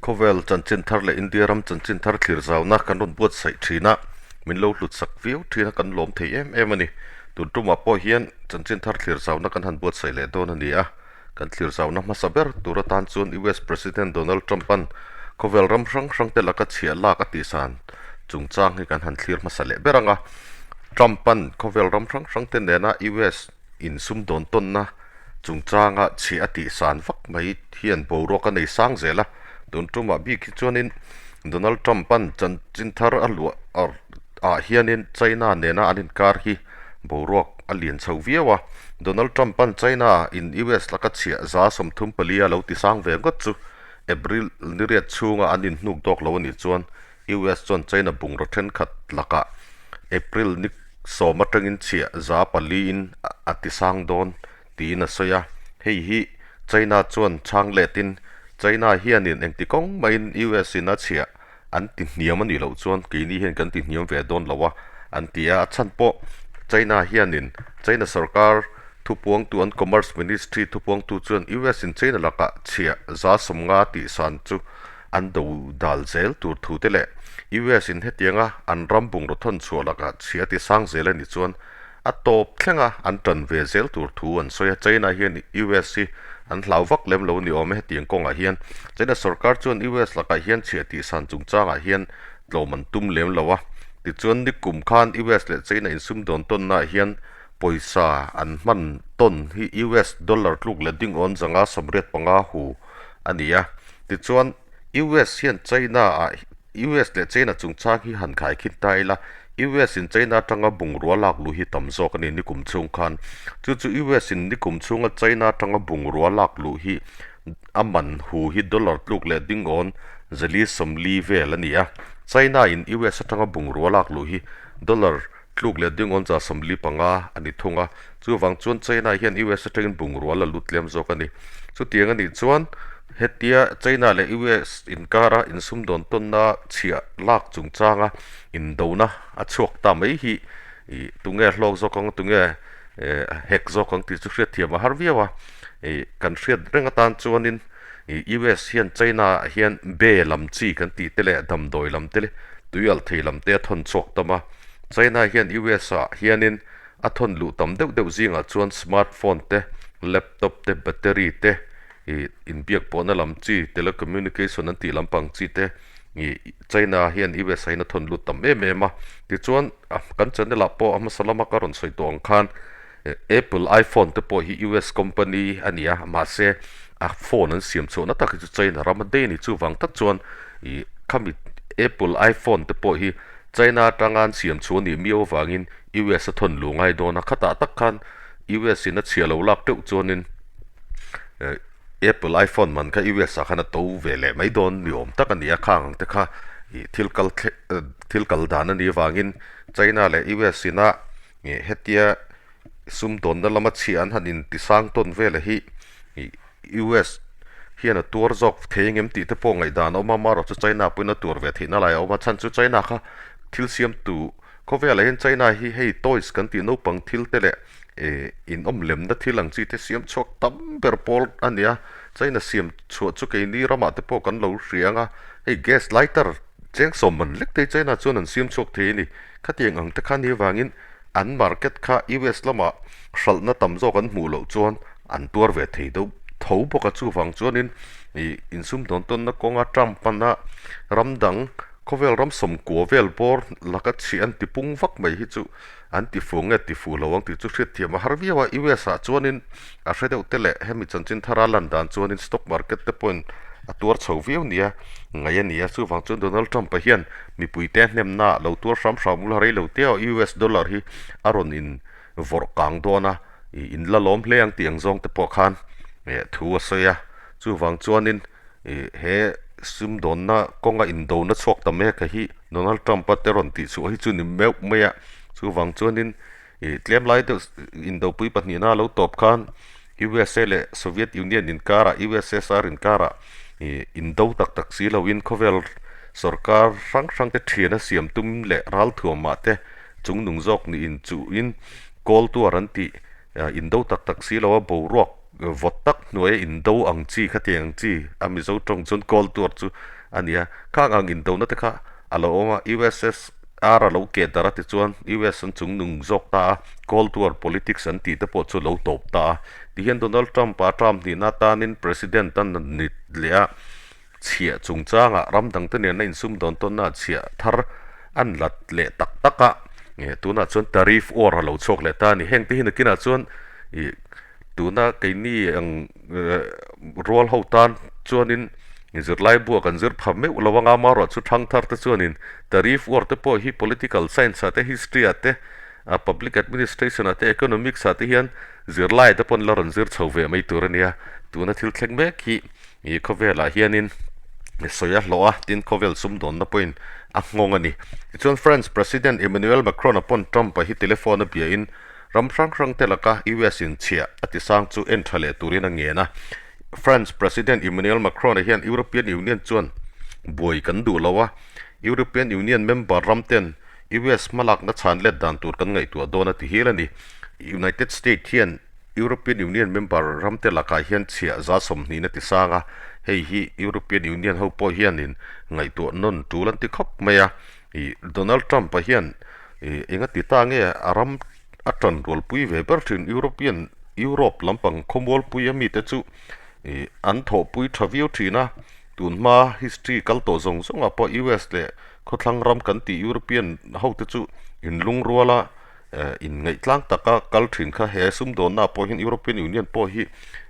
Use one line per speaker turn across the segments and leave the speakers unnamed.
Khawvel chanchin thar leh India ram chanchin thar thlir zauna kan rawn buatsaih thin a, min lo hlut sak viau thin a, kan lawm thei em em a ni. Tun tumah pawh hian chanchin thar thlir zauna kan han buatsaih leh dawn a ni a. Kan thlir zauna hmasa ber tur atan chuan US President Donald Trump-a'n khawvel ram hrang hrangte laka chhiah lak a tihsan chungchang hi kan han thlir hmasa leh ber ang a. Trump-a'n khawvel ram hrang hrangte nena US insumdawn tawnna chungchanga chhiah a tihsan vak mai hian boruak a nei sang zel a. Tun tumah bik hi chuanin Donald Trump-a'n chanchin thar a luah ah hianin China nena an inkar hi boruak a lian chho viau a. Donald Trump-a'n China in US laka chhiah 34% a lo ti sang ve ngawt chu April ni riat chhunga an inhnuk dawk lo a nih chuan US chuan China bungraw thenkhat lakah April ni sawm atangin chhiah 4% in a ti sang dawn tiin a sawi a. Hei hi China chuan chhang letin China hianin engti kawng maiin US in a chhiah an ti hniam a nih loh chuan keini hian kan ti hniam ve dawn lo a an ti a. A chhan pawh China hianin China sorkar thupuangtu an Commerce Ministry thupuangtu chuan US in China lakah chhiah 50% tihsan chu an do dal zel tur thu te leh US in hetianga an ram bungraw thawn chhuah lakah chhia ti sang zel a nih chuan a tawp thlenga an tan ve zel tur thu an sawi a. China hian US hi an hlau vak lem lo ni awm e hetiang kawngah hian China sorkar chuan US lakah hian chhia tihsan chungchangah hian tlawm an tum lem lo a. Tichuan nikum khan US leh China insumdawn tawnnaah hian pawisa an hman tawn hi US dollar tluk leh dingawn 585 hu a ni a. Tichuan, US hian China ah US leh China chungchang hi han khaikhin ta ila, US in China atanga bungrua lak luh hi tam zawk a ni nikum chhung khan. Chu chu US in nikum chhunga China atanga bungrua lak luh hi a man hu hi dollar tluk leh dingawn 440 vel a ni a. China in US atanga bungrua lak luh hi dollar tluk leh dingawn 75 a ni thung a. Chuvang chuan China hian US atangin bungrua la lut tlem zawk a ni. Chutiang a nih chuan hetia China leh US inkara insumdawn tawnna chhiah lak chungchanga indona a chhuak ta mai hi ih tunge hlawk zawk ang tunge hek zawk ang tih chu hriatthiam a har viau a. Ih kan hriat reng atan chuanin ih US hian China ah hian be lam chi kan tih te leh damdawi lam te leh tuialh thei lam te a thawn chhuak tam a. China hian US ah hianin A thawn luh tam deuh deuh zingah chuan smart phone te, laptop te, battery te, ih inbiak pawhna lam chi, telecommunication an tih lampang chi te ih China hian US ah hian a thawn lut tam em em a. Tichuan kan channel ah pawh a hmasa lama ka rawn sawi tawh ang khan Apple iPhone te pawh hi US company a ni a, mahse a phone an siam chhuahna tak hi chu China ram a daih a ni. Chuvang tak chuan ih khami Apple iPhone te pawh hi China atanga an siam chhuah a nih miau avangin US a thawn luh ngai dawn a, khatah tak khan US in a chhia lo lak teuh chuanin Apple iPhone man kha US ah khan a to ve leh mai dawn ni awm tak a ni a, khang ang te kha ih thil kal thil kal dan a nih avangin China leh US ina hetia sumdawnna lama chhia an han intisang tawn vel hi ih US hian a tuar zawk thei engem tih te pawh ngaihdan a awm a, amaherawhchu chu China pawhin a tuar ve theihna lai a awm a, chhan chu China kha thil siamtu Khawvelah hian China hi hei toys kan tih naupang thil te leh eh inawm lemna thil ang chi te siam chhuak tam ber pawl a ni a, China siam chhuah chu keini ramah te pawh kan lo hria ang a, hei gas lighter cheng sawm man lek te hi China chuan an siam chhuak thei a ni. Khatiang ang te kha ni avangin an market kha US lamah hralhna tam zawk an hmuh loh chuan an tuar ve thei deuh tho bawk a, chuvang chuanin ih insumdawn tawnna kawnga Trump ana ram dang Khawvel ram sawmkua vel bawr laka chhi an ti pung vak mai hi chu an ti fu nge ti fu lo ang tih chu hriatthiam a har viau a. US ah chuanin a hre deuh te leh hemi chanchin thara lan dan chuanin stock market te pawhin a tuar chho viau nia ngaih a ni a. Chuvang chuan Donald Trump-a hian mipuite hnemna ah lo tuar hram hram ula rei lo te aw US dollar hi a rawn in vawrh kang dawn a, in la lawm hle ang tih ang zawng te pawh khan thu a sawi a. Chuvang chuanin Ih he sumdawnna kawnga indona chhuak ta mek a hi Donald Trump a te rawn tih chhuah hi chu ni meuh mai a, chuvang chuanin ih tlem lai deuh indopui pahnihna a lo tawp khan USA leh Soviet Union inkarah USSR inkarah ih indo tak tak si loin khawvel sorkar hrang hrang te thian a siam tum leh ralthuamah te chungnung zawk niin chuhin Cold War an tih indo tak tak si lo a boruak. Vawt tak hnuaia indo ang chi khatiang ang chi a Mizo tawng chuan Cold War chu a ni a. Khang ang indona te kha a lo awm a, USSR a lo keh darh a tichuan US an chungnung zawk ta a, Cold War politics an tih te pawh chu a lo tawp ta a. Tihian Donald Trump-a term hnihna atanin President a ni leh a, chhiah chungchangah ram dangte nena insumdawn tawnna chhiah thar an lat leh tak tak a, tunah chuan tariff war a lo chhuak leh ta a ni. Hengte hi nakinah chuan ih tuna keini ang rual ho tan chuanin zirlai buah kan zir pha meuh lo anga amaherawh chu thangthar te chuanin tariff war te pawh hi political science ah te history ah te public administration ah te economics ah te hian zirlai te pawh an la rawn zir chho ve mai tur a nia tuna thil thleng mek hi. Ih khawvelah hianin sawi a hlawh a, tin khawvel sumdawnna pawhin a nghawng a ni. Tichuan France President Emmanuel Macron-a pawn Trump-a hi telephone a biain ram hrang hrang te laka US in chhiah a ti sang chu en tha leh turin a ngen a. France President Emmanuel Macron-a hian European Union chuan buai kan duh lo a, European Union member ram ten US hmalakna chhan let dan tur kan ngaihtuah dawn a ti hial a ni. United State hian European Union member ramte lakah hian chhiah za sawmhnihna ti sang a, hei hi European Union ho pawh hianin ngaihtuah nawn tul an ti khawp mai a. Ih Donald Trump-a hian ih enga ti ta nge a ram a tan rualpui ve ber thin European Europe lampang khawmualpui a mite chu ih an thawhpui tha viau thin a, tunhma history kal tawh zawng zawngah pawh US leh khawthlang ram kan tih European hote chu inlungrual a. Inngaih tlang taka kal thin kha he sumdawnna pawh hian European Union pawh hi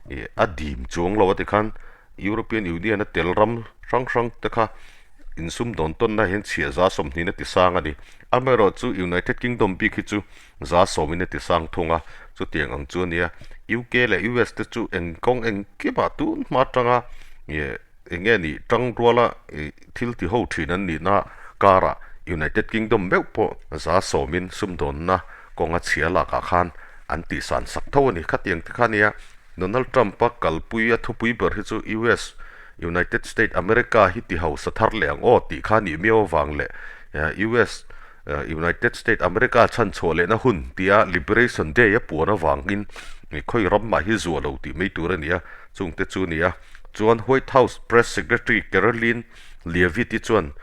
ih a dim chuang lo a tikhan European Union a tel ram hrang hrang te kha insumdawn tawnna hian chhiah za sawmhnih a ti sang a ni. Amaherawhchu United Kingdom bik hi chu za sawmin a ti sang thung a, chutiang ang chu a nia. UK leh US te chu eng kawng engkimah tun hma atanga ih Eng nge nih tangruala thil ti ho thin an nihna karah United Kingdom meuh pawh za sawmin sumdawnna kawnga chhia lakah khan an tihsan sak tho a ni. Khatiang te kha nia Donald Trump-a kalpui a thupui ber hi chu US, United State America, hi ti hausa thar leh ang aw tih kha nih miau avang leh US, United State America chhan chhuah lehna hun tia Liberation Day a puan avangin khawi ram mah hi zuah lo tih mai tur a ni a, chungte chu a ni a. Chuan White House Press Secretary Karoline Leavitt-i chuan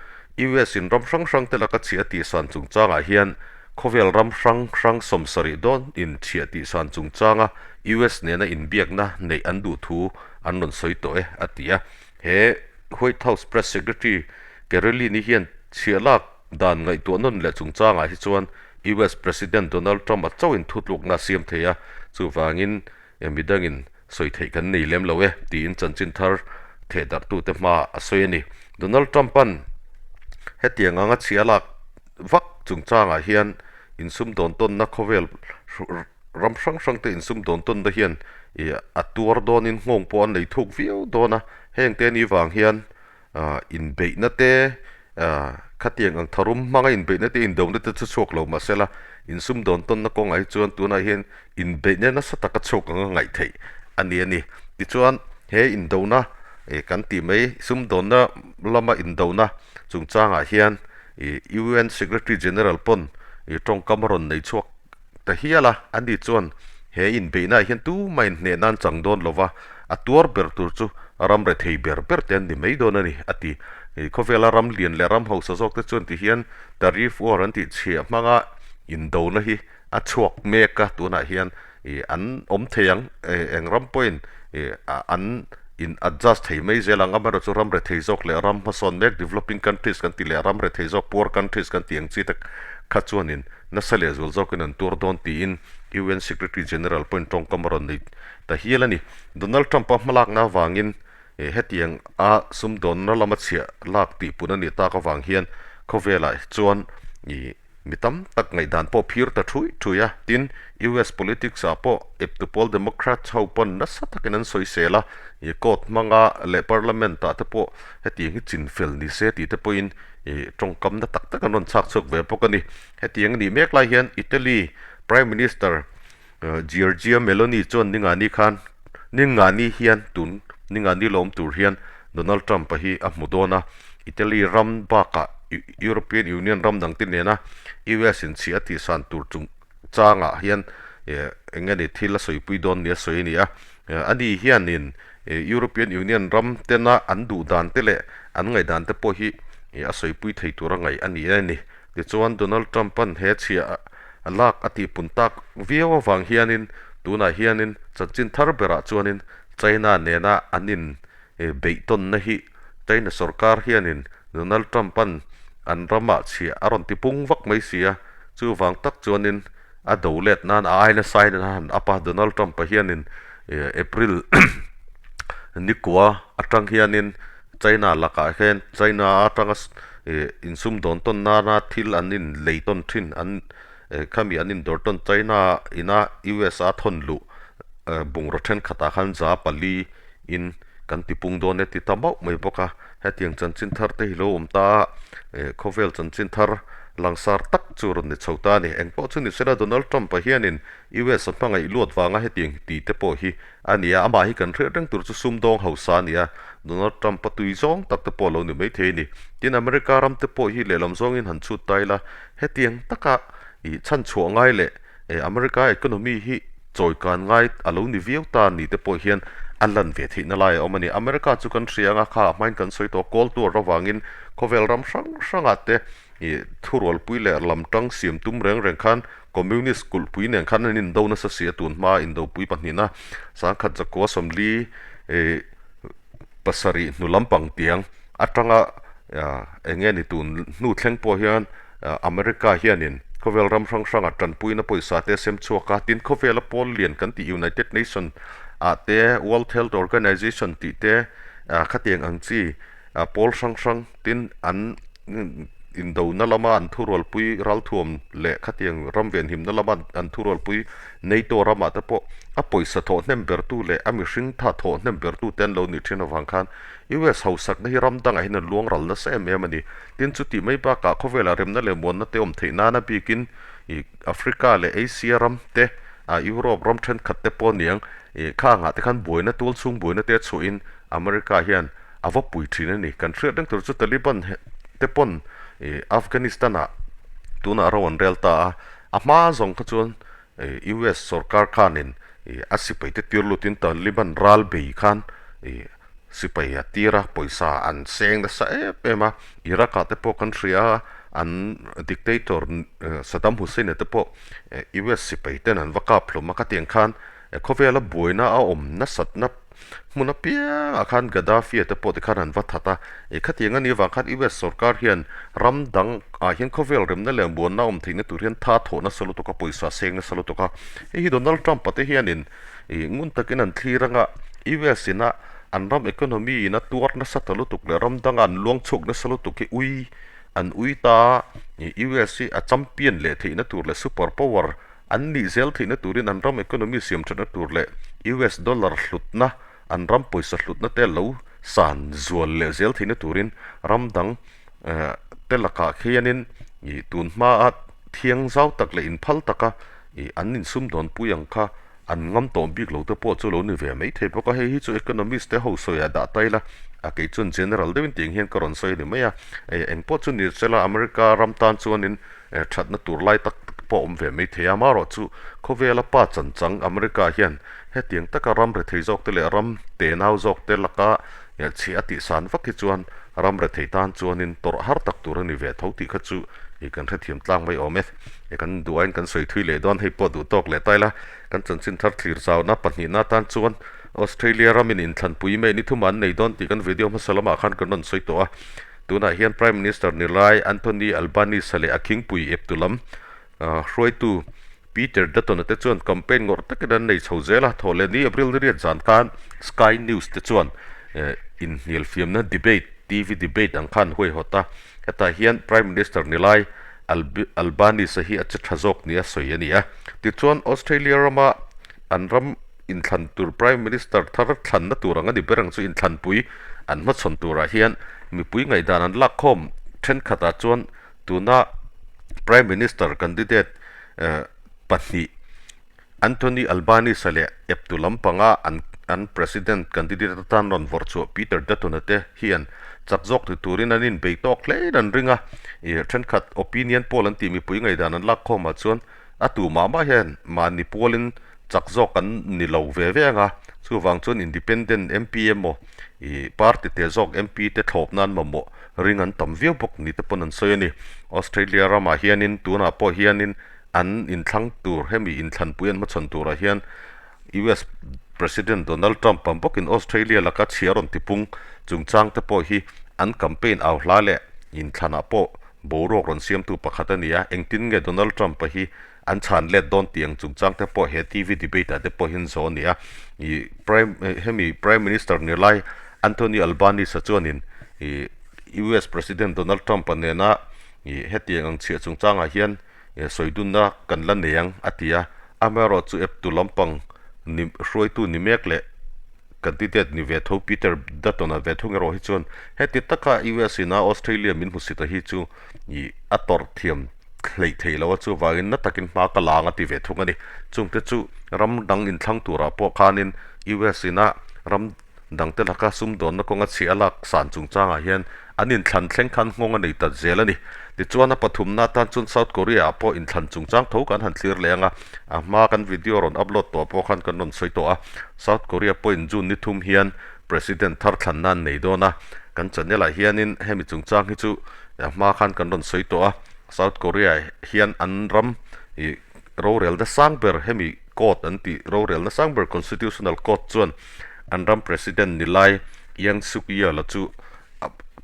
US in ram hrang hrang te laka chhiah tihsan chungchangah hian khawvel ram hrang hrang sawmsarih dawn in chhiah tihsan chungchanga US nena inbiakna neih an duh thu an rawn sawi tawh e, a ti a. He White House Press Secretary Karoline-i hian chhiah lak dan ngaihtuah nawn leh chungchangah hi chuan US President Donald Trump-a chauhin thutlukna a siam thei a, chuvangin Midangin sawi theih kan nei lem lo e, tiin chanchin thar thehdarhtute hmaah a sawi a ni. Donald Trump-a'n hetiang anga chhia lak vak chungchangah hian insumdawn tawnna khawvel ram hrang hrangte insumdawn tawnna hian a tuar dawnin nghawng pawh an nei thuk viau dawn a, hengte ni vang hian Inbeihna te, khatiang ang tharum hmanga inbeihna te, indona te chu chhuak lo mahsela insumdawn tawnna kawngah hi chuan tunah hian inbeihna nasa taka chhuak anga ngaih theih a ni a ni. Tichuan, he indona kan tih mai sumdawnna lama indona chungchangah hian UN Secretary General pawn tawngkam a rawn nei chhuak ta hial a, ani chuan he inbeihnaah hian tumah inhneh nan chang dawn lo va, a tuar ber tur chu ram rethei ber ber te an ni mai dawn a ni, a ti. Khawvela ram lian leh ram hausa zawk te chuan ti hian tariff war an tih chhiah hmanga indona hi a chhuak mek a, tunah hian an awm thei ang, eng ram pawhin an in adjust thei mai zel ang, amaherawhchu chu ram rethei zawk leh ram hmasawn mek developing countries kan tih leh ram rethei zawk poor countries kan tih ang chi te kha chuanin nasa leh zual zawkin an tuar dawn tiin UN Secretary General pawhin tawngkam a rawn nei ta hial a ni. Donald Trump-a hmalakna avangin hetiang a sumdawnna lama chhiah lak tihpun a nih tak avang hian khawvelah chuan mi tam tak ngaihdan pawh phir ta thui thui a. Tin, US politics ah pawh eptu pawl Democrats ho pawn nasa takin an sawisel a, court hmanga leh parliament ah te pawh hetiang hi chinfel ni se tih te pawhin Ih tawngkamna tak tak an rawn chhak chhuak ve bawk a ni. Hetiang a nih mek lai hian Italy Prime Minister Giorgia Meloni chuan Ningani khan Ningani hian tun Ningani lawm tur hian Donald Trump-a hi a hmu dawn a. Italy ram bakah European Union ram dangte nena US in chhia a tihsan tur chungchangah hian eng nge ni thil a sawipui dawn nia sawi a ni a. Ani hianin European Union ram tena an duh dan te leh an ngaihdan te pawh hi a sawipui thei tura ngaih a ni a ni. Tichuan Donald Trump-a'n he chhia a lak a tihpun tak viau avang hianin tunah hianin chanchin thar berah chuanin China nena an in beih tawnna hi China sorkar hianin Donald Trump-a'n an ramah chhia a rawn tipung vak mai si a, chuvang tak chuanin a do let nan a aina sign a han up a, Donald Trump-a hianin April nikua atang hianin China lakah hian China atanga insumdawn tawn nana thil an inlei tawn thin an khami an indawr tawn China ina USA thawn luh bungraw thenkhatah khan za pali in kan tipung dawn e ti ta mauh mai bawk a, hetiang chanchin thar te hi lo awm ta a, eh khawvel chanchin thar langsar tak chu rawn ni chho ta a ni. Engpawh chu ni sela Donald Trump-a hianin US a hmangaih luat vanga hetiang ti te pawh hi a ni a, amah hi kan hriat reng tur chu sumdawng hausa a ni a, Donald Trump-a tui zawng tak te pawh a lo ni maithei a ni. Tin, America ram te pawh hi lehlam zawngin han chhut ta ila, hetiang taka ih chhanchhuah ngai leh eh America economy hi chawi kan ngai a lo ni viau ta ni te pawh hian a lan ve theihna lai a awm a ni. America chu kan hria anga kha hmain kan sawi tawh Cold War avangin khawvel ram hrang hrangah te ih thurualpui leh lam tang siam tum reng reng khan Communist kulhpui nen khan an indo nasa si a tun hma indopui pahnihna sangkhat zakua sawmli ih pasarih hnu lampang tiang atanga eng nge ni tun hnu thleng pawh hian America hianin khawvel ram hrang hranga tanpuina pawisa te a sem chhuak a, tin khawvela pawl lian kan tih United Nation ah te World Health Organization tih te khatiang ang chi pawl hrang hrang tin an indona lama an thurualpui ralthuam leh khatiang ram venhimna lama an thurualpui NATO ramah te pawh a pawisa thawh hnem bertu leh a mihring tha thawh hnem bertu te an lo nih thin avang khan US hausakna hi ram dangah hian an luang ral nasa em em a ni. Tin, chutih mai bakah khawvelah remna leh muanna te awm theih nana bikin ih Africa leh Asia ram te, ah Europe ram thenkhat te pawh aniang ih khangah te khan buaina tual chhung buaina te a chhuahin America hian a va pui thin a ni. Kan hriat reng tur chu Taliban te pawn ih Afghanistan ah tunah ro an rel ta a, a hma zawng kha chuan ih US sorkar khanin ih a sipai te tir lutin Taliban ral bei khan ih Sipai a tir a, pawisa an seng nasa em em a, Iraq ah te pawh kan hria a, an dictator Saddam Hussein a te pawh US sipai ten an va kap hlawm a, khatiang khan khawvela buaina a awm nasatna hmun apiangah khan Gaddafi a te pawh tikhan an va that a, khatiang anih avang khan US sorkar hian ram dang ah hian khawvel remna leh muanna awm theihna tur hian tha thawh nasa lutuk a, pawisa seng nasa lutuk a, hei hi Donald Trump a te hianin Ih ngun takin an thlir anga US ina an ram economy ina tuar nasa ta lutuk leh ram danga an luang chhuak nasa lutuk hi ui an ui ta a, ih US hi a champion leh theihna tur leh super power an nih zel theihna turin an ram economy siam thatna tur leh US dollar hlutna an ram pawisa hlutna te lo san zual leh zel theihna turin ram dang eh te lakah khianin ih tun hmaa thiang zau tak leh inphal taka ih an insumdawnpui ang kha an ngam tawh bik lo te pawh chu lo ni ve mai thei bawk a, hei hi chu economist te ho sawi ah dah ta ila a kei chuan general deuhin tiang hian ka rawn sawi a ni mai a, eh eng pawh chu ni sela America ram tan chuanin eh thatna tur lai tak tak pawh a awm ve mai thei a, amaherawhchu khawvela pa chan chang America hian hetiang taka ram rethei zawk te leh ram tenau zawk te laka eh chhiah a tihsan vak hi chuan ram rethei tan chuanin tawrh har tak tur a ni ve tho tih kha chu ih kan hrethiam tlang mai awm e. He kan duh aiin kan sawi thui leh dawn, hei pawh duh tawk leh ta ila, kan chanchin thar thlir zauna pahnihna atan chuan Australia ramin inthlanpui mai ni thuma an nei dawn tih kan video hmasa lamah khan kan rawn sawi tawh a. Tunah hian Prime Minister ni lai Anthony Albanese leh a khingpui eptu lam hruaitu Peter Dutton-a te chuan campaign ngawrh takin an nei chho zel a, thawh leh ni April ni riat zan khan Sky News te chuan inhnialfiamna debate, TV debate ang khan huaihawt a, hetah hian Prime Minister ni lai Albanese hi a che tha zawk nia sawi a ni a. Tichuan, Australia rama an ram inthlan tur Prime Minister thar thlanna tur ang a ni ber ang chu inthlanpui an hmachhawn turah hian mipui ngaihdan an lakkhawm thenkhatah chuan tuna Prime Minister candidate pahnih Anthony Albanese leh eptu lampanga an an President candidate atan rawn vawrh chhuah Peter Dutton-a te hian chak zawk ti turin an inbei tawk hlein an ring a. Ih thenkhat opinion poll an tih mipui ngaihdan an lak khawmah chuan a tu mah mah hian mahni pualin chak zawk an ni lo ve ve ang a, Chuvang chuan Independent MP emaw ih party te zawk MP te thlawp nan mamawh ring an tam viau bawk ni te pawn an sawi a ni. Australia ramah hianin tunah pawh hianin an inthlang tur hemi inthlanpui an hmachhawn turah hian US President Donald Trump ang bawkin Australia laka chhia rawn tipung chungchang te pawh hi an campaign au hla leh inthlanah pawh boruak rawn siamtu pakhat a ni a, engtin nge Donald Trump-a hi an chhan let dawn tih ang chungchang te pawh he TV debate ah te pawh hian zawh a ni a. Ih Prime hemi Prime Minister ni lai Anthony Albanese-a chuanin ih US President Donald Trump-a nena ih hetiang ang chhiah chungchangah hian sawi dunna kan la nei ang a ti a, amaherawh chu eptu lampang ni hruaitu ni mek leh candidate ni ve tho Peter Dutton-a ve thung erawh hi chuan heti taka US in a Australia min hmusit a hi chu ih a tawrh thiam hleih theih loh a chuvangin na takin hma ka la ang a ti ve thung a ni. Chungte chu ram dang inthlang turah pawh khanin US in a ram dangte laka sumdawnna kawnga chhia a lak san chungchangah hian an inthlan thleng khan nghawng a nei ta zel a ni. Tichuan a pathumna atan chuan South Korea ah pawh inthlan chungchang tho kan han thlir leh ang a, a hma kan video rawn upload tawh pawh khan kan rawn sawi tawh a. South Korea pawhin June ni thum hian President thar thlanna an nei dawn a, kan channel ah hianin hemi chungchang hi chu a hma khan kan rawn sawi tawh a. South Korea hian an ram ih rorelna sang ber hemi court an tih rorelna sang ber Constitutional Court chuan an ram President ni lai Yoon Suk Yeol a chu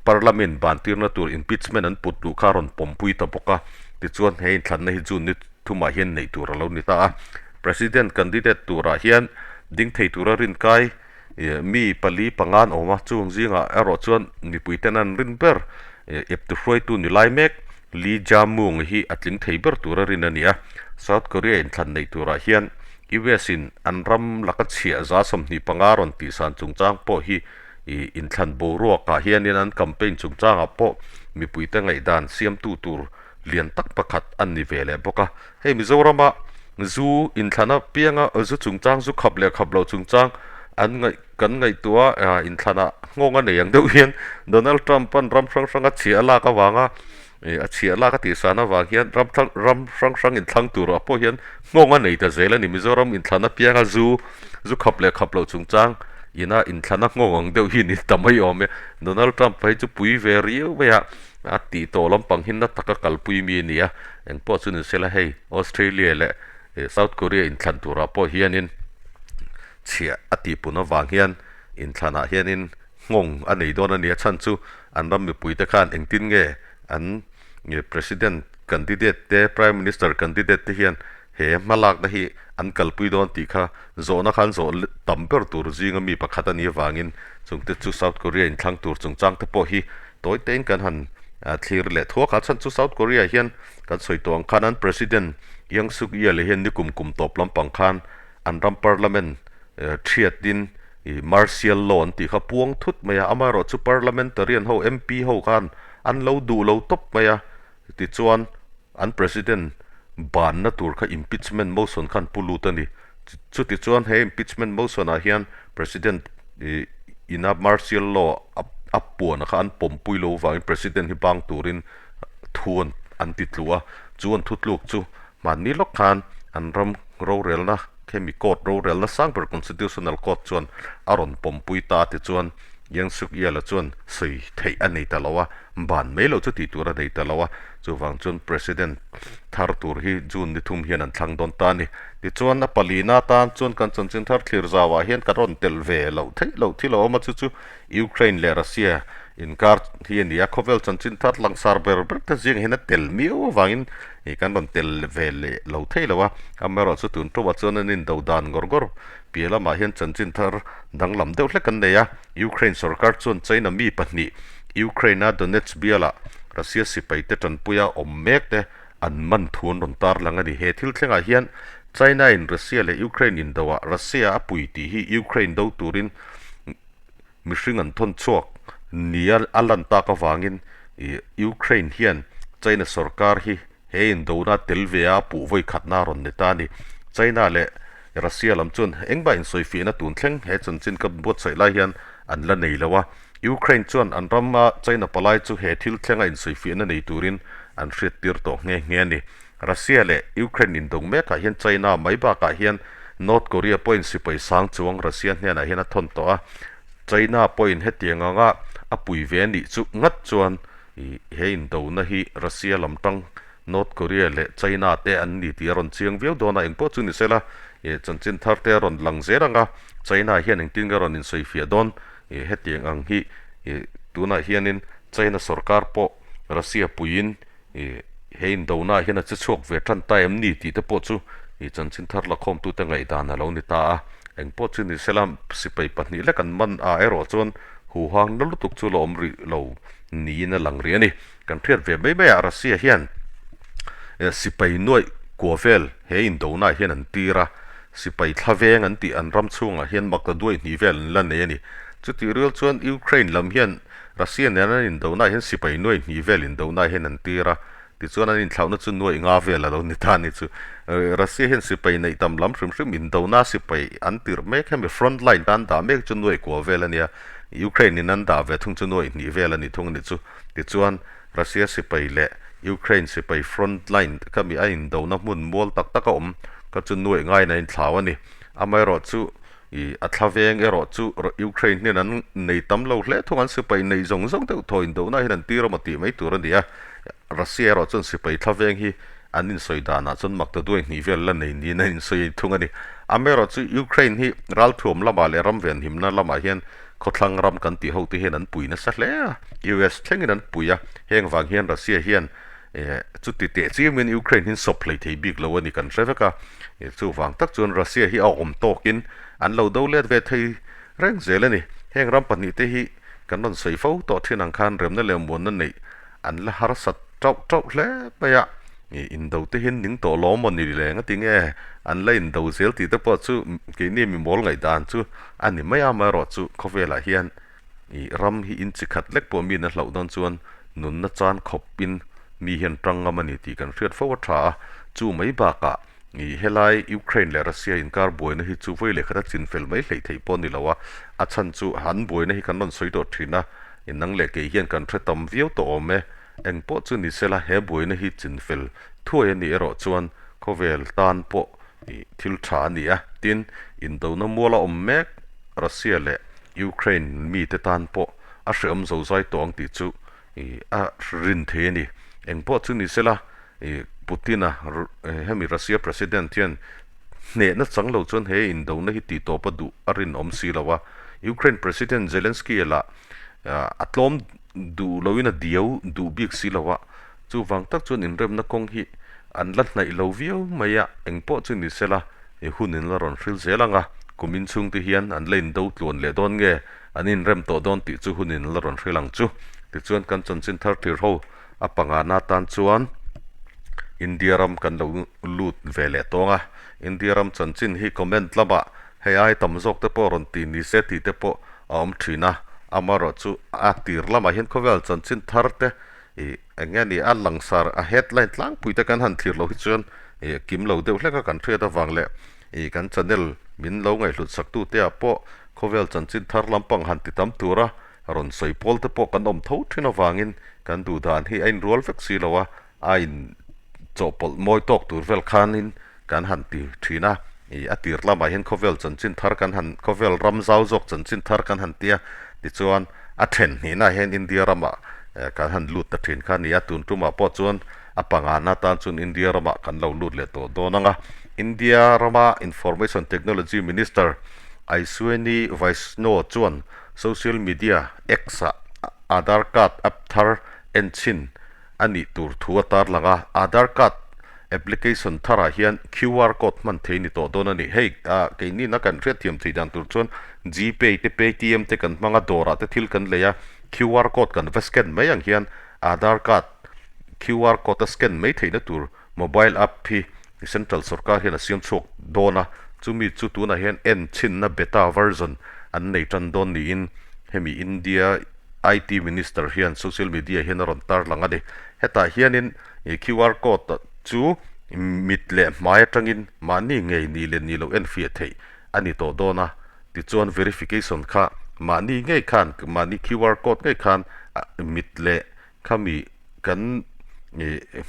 Parliament ban tirna tur impeachment an put duh kha a rawn pawmpui ta bawk a, tichuan he inthlanna hi June ni thumah hian neih tur a lo ni ta a. President candidate turah hian ding thei tura rinkai mi pali panga an awm a, chung zingah erawh chuan mipui ten an rin ber eptu hruaitu ni lai mek Lee Jae-myung hi a tling thei ber tura rin a ni a. South Korea inthlan neih turah hian US in an ram laka chhiah 25% rawn tihsan chungchang pawh hi inthlan boruakah hianin an campaign chungchangah pawh mipuite ngaihdan siamtu tur lian tak pakhat an ni ve leh bawk a. Hei Mizorama zu inthlana pianga zu chungchang zu khap leh khap loh chungchang an ngaih kan ngaihtuah a inthlanah nghawng a nei ang deuh hian Donald Trump an ram hrang hranga chhiah a lak avanga ih a chhiah lak a tihsan avang hian ram thlang ram hrang hrang inthlang turah pawh hian nghawng a nei ta zel a ni. Mizoram inthlana pianga zu zu khap leh khap loh chungchang ina inthlana nghawng ang deuh hi ni ta mai awm e. Donald Trump phei chu pui ve riau mai a. A tih tawh lampang hi na taka kalpui mi a ni a, engpawh chu ni sela hei Australia leh South Korea inthlan turah pawh hianin chhiah a tihpun avang hian inthlanah hianin nghawng a nei dawn a ni a, chhan chu an ram mipuite khan engtin nge an President candidate te Prime Minister candidate te hian he hmalakna hi an kalpui dawn tih kha zawhna khan zawh tam ber tur zinga mi pakhat a nih avangin chungte chu South Korea inthlang tur chungchang te pawh hi tawi tein kan han thlir leh thuak a. Chhan chu South Korea hian kan sawi tawh ang khan an President Yoon Suk Yeol hian nikum kum tawp lampang khan an ram Parliament thiatin Martial Law an tih kha puang thut mai a, amaherawhchu Parliamentarian ho MP ho khan an lo duh lo tawp mai a, tichuan An President banna tur kha impeachment motion khan pu lut a ni. Chuti chuan he impeachment motion ah hian President ina martial law a puan kha an pawmpui lo vangin President hi bang turin thu an ti tlu a. Chu an thutluk chu hmanni lawk khan an ram rorelna khemi court rorelna sang ber Constitutional Court chuan a rawn pawmpui ta tichuan Yoon Suk Yeol-a chuan sawi theih a nei ta lo a. Ban mai loh chu tih tur a nei ta lo a, chuvang chuan President thar tur hi June ni thum hian an thlang dawn ta a ni. Tichuan a palina atan chuan kan chanchin thar thlir zauah hian kan rawn telh ve loh theih loh thil a awm a, chu chu Ukraine leh Russia inkar hi a ni a, khawvel chanchin thar langsar ber ber te zingah hian a tel miau avangin kan rawn tel ve leh lo thei lo a, amaherawhchu tun ṭawmah chuan an indo dan ngawr ngawr piah lamah hian chanchin thar danglam deuh hlek an nei a. Ukraine sorkar chuan China mi pahnih Ukraine-a Donetsk bialah Russia sipaite tanpuia awm mek te an man thu an rawn tarlang a ni. He thil thlengah hian China-in Russia leh Ukraine indoah Russia a pui tih hi Ukraine do turin mihring an thawn chhuak nia a lan tak avangin Ukraine hian China sorkar hi He indona tel ve a puh vawi khatna a rawn ni ta a ni. China leh Russia lam chuan engmah insawifiahna tun thleng he chanchin ka buatsaih lai hian an la nei lo a. Ukraine chuan an rama China palai chu he thil thlenga insawifiahna nei turin an hriattir tawh nghe nghe a ni. Russia leh Ukraine indo mekah hian China mai bakah hian North Korea pawhin sipai sang chuang Russia hnenah hian a thawn tawh a, China pawhin hetiang anga a pui ve anih chu ngat chuan he indona hi Russia lam tang North Korea leh China te an ni tih a rawn chiang viau dawn a, engpawh chu ni sela chanchin thar te a rawn lang zel ang a, China hian engtin nge a rawn insawifiah dawn hetiang ang hi tunah hianin China sorkar pawh Russia puiin Ih, he indona hian a che chhuak ve tan ta em ni tih te pawh chu ih chanchin thar lakhawmtute ngaihdan a lo ni ta a. Eng pawh chu ni sela sipai pahnih lek an man a erawh chuan huhang na lutuk chu la awm rih lo niin a lang rih a ni. Kan hriat ve mai mai ah Russia hian sipai nuaih kua vel he indona hian an tir a, sipai thla veng an tih an ram chhungah hian mak ta duai hnih vel an la nei a ni. Chutih rual chuan Ukraine lam hian Russia nen an indona hian sipai nuai hnih vel indona hian an tir a, tichuan an inthlauhna chu nuai nga vel a lo ni ta a ni chu. Russia hian sipai neih tam lam hrim hrim indona sipai an tirh mek hemi front line tan dah mek chu nuai kua vel a nia, Ukraine in an dah ve thung chu nuai hnih vel a ni thung a ni chu. Tichuan Russia sipai leh Ukraine sipai front line khami a indona hmun mual tak tak a awm kha chu nuai ngaiin an inthlau a ni. Amaherawhchu I a thla veng erawh chu Ukraine hian an nei tam lo hle thung, an sipai nei zawng zawng deuh thaw indohna hian an tir awm a tih mai tur a ni a. Russia erawh chuan sipai thla veng hi an insawi danah chuan mak ta duai hnih vel la nei niin an insawi thung a ni. Amaherawh chu Ukraine hi ralthuam lamah leh ram venhimna lamah hian khawthlang ram kan tih hote hian an pui nasa hle a, US thlengin an pui a, heng vang hian Russia hian Chuti teh chiamin Ukraine hi sawp hlei thei bik lo a ni kan hre vek a, chuvang tak chuan Russia hi a awm tawkin an lo do let ve thei reng zel a ni. Heng ram pahnih te hi kan rawn sawi fo tawh thin ang khan remna leh muanna neih an la harsat tauh tauh hle mai a, indo te hian ning tawh lawm maw ni leng a ti nge an la indo zel tih te pawh chu keini mi mawl ngaihdan chu a ni mai a, amaherawhchu khawvelah hian I ram hi in chi khat lek pawh mi na hlauh dawn chuan nunna chan khawp in mi hian tang ngam a ni tih kan hriat fo a tha a, chu mai bakah i helai Ukraine leh Russia inkar buaina hi chu vawi leh khat a chin fel mai hleih theih pawh a ni lo a, a chhan chu an buaina hi kan rawn sawi tawh thin a, i nang leh kei hian kan hre tam viau tawh awm e, eng pawh chu ni sela he buaina hi chin fel thuai a nih erawh chuan khawvel tan pawh i thil tha a ni a, tin indona mual a awm mek Russia leh Ukraine mite tan pawh a hrehawm zo zai tawh ang tih chu a rin thei a ni. Eng pawh chu ni sela, Putin-a hemi Russia President hian hnehna chang lo chuan he indona hi tihtawp a duh a rinawm si lo a. Ukraine President Zelensky-a lah a tlawm duh loin a diau duh bik si lo a, chuvang tak chuan inremna kawng hi an la hnaih lo viau mai a, eng pawh chu ni sela, I hun in la rawn hril zel ang a, kum in chhung te hian an la in do tluan leh dawn nge, an in rem tawh dawn tih chu hun in la rawn hril ang chu. Tichuan kan chanchin thar thlir ho a pangana tan chuan India ram kan lo lut ve leh tawng a, India ram chanchin hi comment lamah hei ai tam zawk te pawh rawn ti ni se tih te pawh a awm thin a, amaherawhchu a tir lamah hian khawvel chanchin thar te ih Eng nge ni a langsar a headline tlangpui te kan han thlir loh hi chuan ih kim lo deuh hlek a kan hriat avang leh ih kan channel min lo ngaihhlut sak tu te ah pawh khawvel chanchin thar lampang han ti tam tura rawn sawi pawl te pawh kan awm tho thin avangin kan duh dan hi a inrual vek si lo a, a in chawhpawlh mawi tawk tur vel khanin kan han ti thin a, ih a tir lamah hian khawvel chanchin thar kan han khawvel ram zau zawk chanchin thar kan han ti a, tichuan a then hnihnaah hian India ramah kan han lut ta thin kha a ni a, tun tumah pawh chuan a pangana tan chuan India ramah kan lo lut leh tawh dawn ang a, India rama Information Technology Minister Aishwini Vaishnaw chuan social media X-ah Aadhaar card app thar enchhin a nih tur thu a tarlang a, Aadhaar card application tharah hian QR code hman thei ni tawh dawn a ni. Hei ah keini na kan hriat thiam thei dan tur chuan Gpay te Paytm te kan hmang a, dawrah te thil kan lei a, QR code kan va scan mai ang hian Aadhaar card QR code a scan mai theihna tur mobile app hi central sorkar hian a siam chhuak dawn a, chumi chu tunah hian en chhinna beta version an nei tan dawn niin hemi India IT Minister hian social media hian a rawn tarlang a ni. Hetah hianin I QR code chu mit leh hmai atangin mahni ngei ni leh ni lo enfiah theih a ni tawh dawn a, tichuan verification kha mahni ngei khan mahni QR code ngei khan mit leh khami kan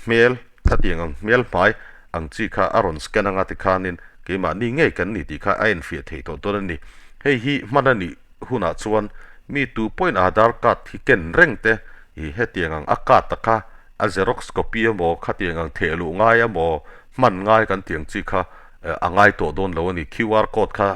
hmel khatiang ang hmel hmai ang chi kha a rawn scan anga tikhanin. keimahni ngei kan ni tih kha a enfiah thei tawh dawn a ni. Hei hi hman a nih hunah chuan mi tu pawhin Aadhaar card hi ken reng te ih hetiang ang a card a kha a xerox copy emaw khatiang ang theh luh ngai emaw hman ngai kan tih ang chi kha a ngai tawh dawn lo a ni. QR code kha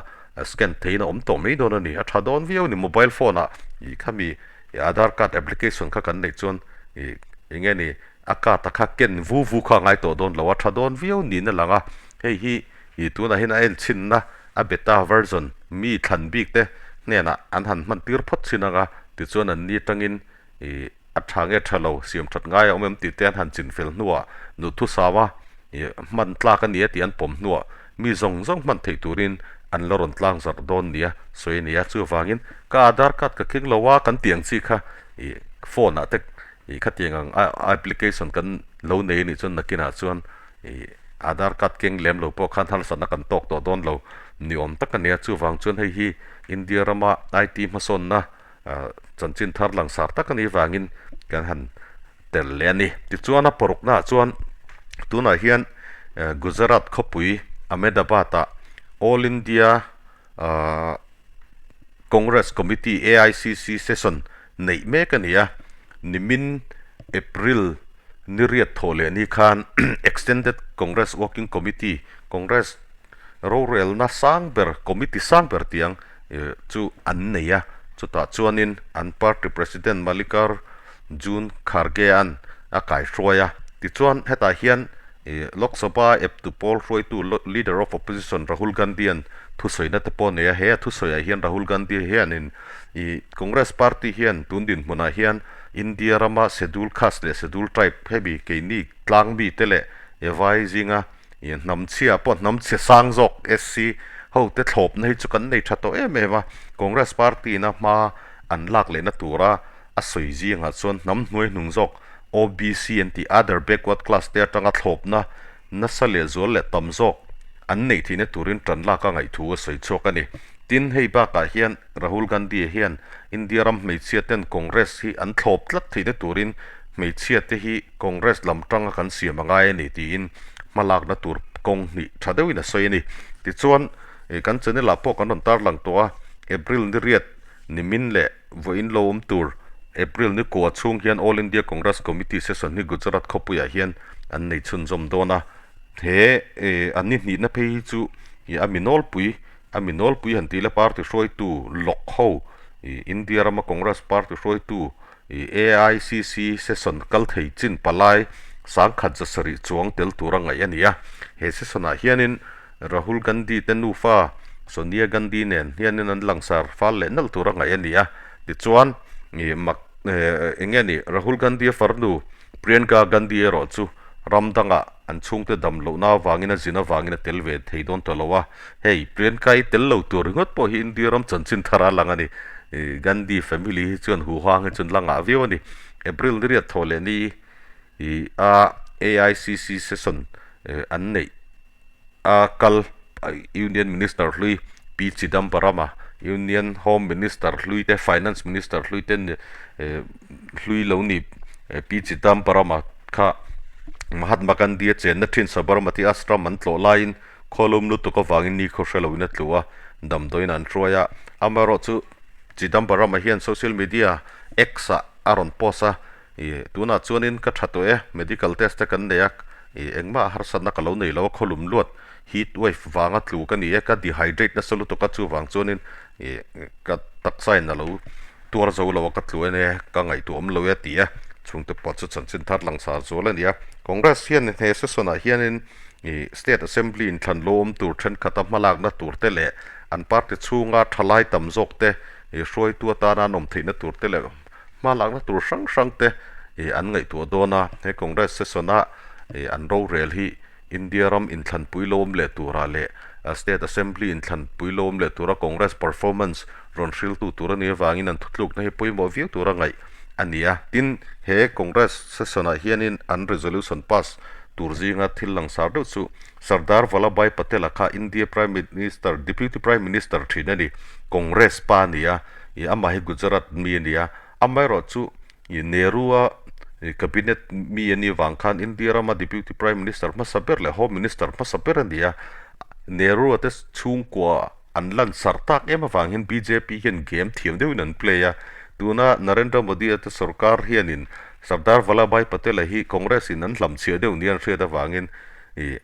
scan theihin a awm tawh mai dawn a ni. A tha dawn viau a ni mobile phone ah ih khami Aadhaar card application kha kan neih chuan ih eng nge ni a card a kha ken vu vu kha a ngai tawh dawn lo a tha dawn viau niin a lang a. Hei hi ih tunah hian a enchhinna a beta version mi thlan bik te hnenah an han hman tir phawt thin ang a, tichuan an ni atangin ih a tha nge tha lo siam that ngai a awm em tih te an han chin fel hnuah duhthusam a ih hman tlak a ni a tih an pawm hnuah mi zawng zawng hman theih turin an la rawn tlang zarh dawn nia sawi a ni a, chuvangin ka aadhaar card ka keng lo a kan tih ang chi kha ih phone ah te ih khatiang ang a application kan lo nei a nih chuan nakinah chuan ih Aadhaar card keng lem lo pawh khan harsatna kan tawk tawh dawn lo ni awm tak a nia. Chuvang chuan hei hi India rama IT hmasawnna chanchin thar langsar tak a nih vangin kan han tel leh a ni. Tichuan a paruknaah chuan tunah hian Gujarat khawpui Ahmedabad-ah All India Congress Committee, AICC, session neih mek a ni a, nimin April ni riat thawh leh ni khan Extended Congress Working Committee, Congress rorelna sang ber, committee sang ber tiang chu an nei a, chutah chuanin an party President Mallikarjun Kharge-a'n a kaihruai a. Tichuan hetah hian Lok Sabha eptu pawl hruaitu Leader of Opposition Rahul Gandhi-a'n thusawiina te pawh a nei a, he a thusawiah hian Rahul Gandhi hianin ih Congress party hian tun dinhmunah hian India rama Schedule Caste leh Schedule Tribe hemi keini tlang mite leh vai zinga ih hnam chhia pawh hnam chhia sang zawk SC ho te thlawpna hi chu kan nei tha tawh em em a, Congress party-in a hma an lak lehna tura a sawi zingah chuan hnam hnuai hnung zawk OBC an tih Other Backward Class te atanga thlawpna nasa leh zual leh tam zawk an neih theihna turin tan lak a ngaih thu a sawi chhuak a ni. Tin, hei bakah hian Rahul Gandhi hian India ram hmeichhia ten Congress hi an thlawp tlat theihna turin hmeichhia te hi Congress lam tanga kan siam a ngai a ni tiin hmalakna tur kawng hnih tha deuhin a sawi a ni. Tichuan, kan channel ah pawh kan rawn tarlang tawh a, April ni riat nimin leh Vawiin lo awm tur April ni kua chhung hian All India Congress Committee session hi Gujarat khawpuiah hian an nei chhunzawm dawn a. He an ni hnihna phei hi chu a mi nawlpui a mi nawlpui han tih la party hruaitu lawk ho India rama Congress party hruaitu AICC session kal thei chin palai sangkhat zasarih chuang tel tura ngaih a ni a. He session ah hianin Rahul Gandhi te nufa Sonia Gandhi nen hianin an langsar fal leh nalh tura ngaih a ni a. Tichuan, ih mak eng nge ni Rahul Gandhi a farnu Priyanka Gandhi erawh chu ram dangah an chhungte dam lohna avangin a zin avangin a tel ve thei dawn ta lo a. Hei, Priyanka i tel lo tur ringawt pawh hi India ram chanchin thar a lang a ni. Gandhi family hi chuan huhang hi chuan la ngah viau a ni. April ni riat thawh leh ni ih a AICC session an neih. a kal Union Minister hlui P Chidambaram a Union Home Minister hlui te Finance Minister hlui te hlui lo ni P Chidambaram a kha Mahatma Gandhi a chenna thin Sabarmati Ashram an tlawh laiin khawlum lutuk avangin ni khaw hre loin a tlu a, damdawiin an hruai a. Amaherawhchu Chidambaram a hian social media X ah a rawn post a, Ih, tunah chuanin ka tha tawh e, medical test te kan nei a, ih, engmah harsatna ka lo nei lo a, khawlum luat, heat wave, vanga tlu ka ni e, ka dehydrate nasa lutuk a, chuvang chuanin, ih, ka taksa in a lo tuar zo lo a, ka tlu en e, ka ngaihtuah awm lo e a ti a, chhungte pawh chu chanchin thar langsar zual a ni a. Congress hian he session ah hianin, ih, state assembly inthlan lo awm tur thenkhat a hmalakna tur te leh an party chhunga thalai tam zawk te, ih, hruaitu atana an awm theihna tur te leh, Hma lakna tur hrang hrang te ih an ngaihtuah dawn a, he Congress session a ih an rorel hi India ram inthlanpui lo awm leh turah leh State Assembly inthlanpui lo awm leh tura Congress performance rawn hriltu tur a nih avangin an thutlukna hi pawimawh viau tura ngaih a ni a. Tin, he Congress session ah hianin an resolution pass tur zinga thil langsar deuh chu Sardar Vallabhbhai Patel-a kha India Prime Minister, Deputy Prime Minister thin a ni, Congress pa a ni a. Ih amah hi Gujarat mi a ni a, amaherawh chu ih Nehru-a ih cabinet mi a nih vang khan India rama Deputy Prime Minister hmasa ber leh Home Minister hmasa ber a ni a. Nehru-a te chhungkua an lan sarh tak em avang hian bjp hian game thiam deuhin an play a, tuna Narendra Modi-a te sorkar hianin Sardar Vallabhbhai Patel-a hi Congress-in an hlamchhiah deuh nia an hriat avangin ih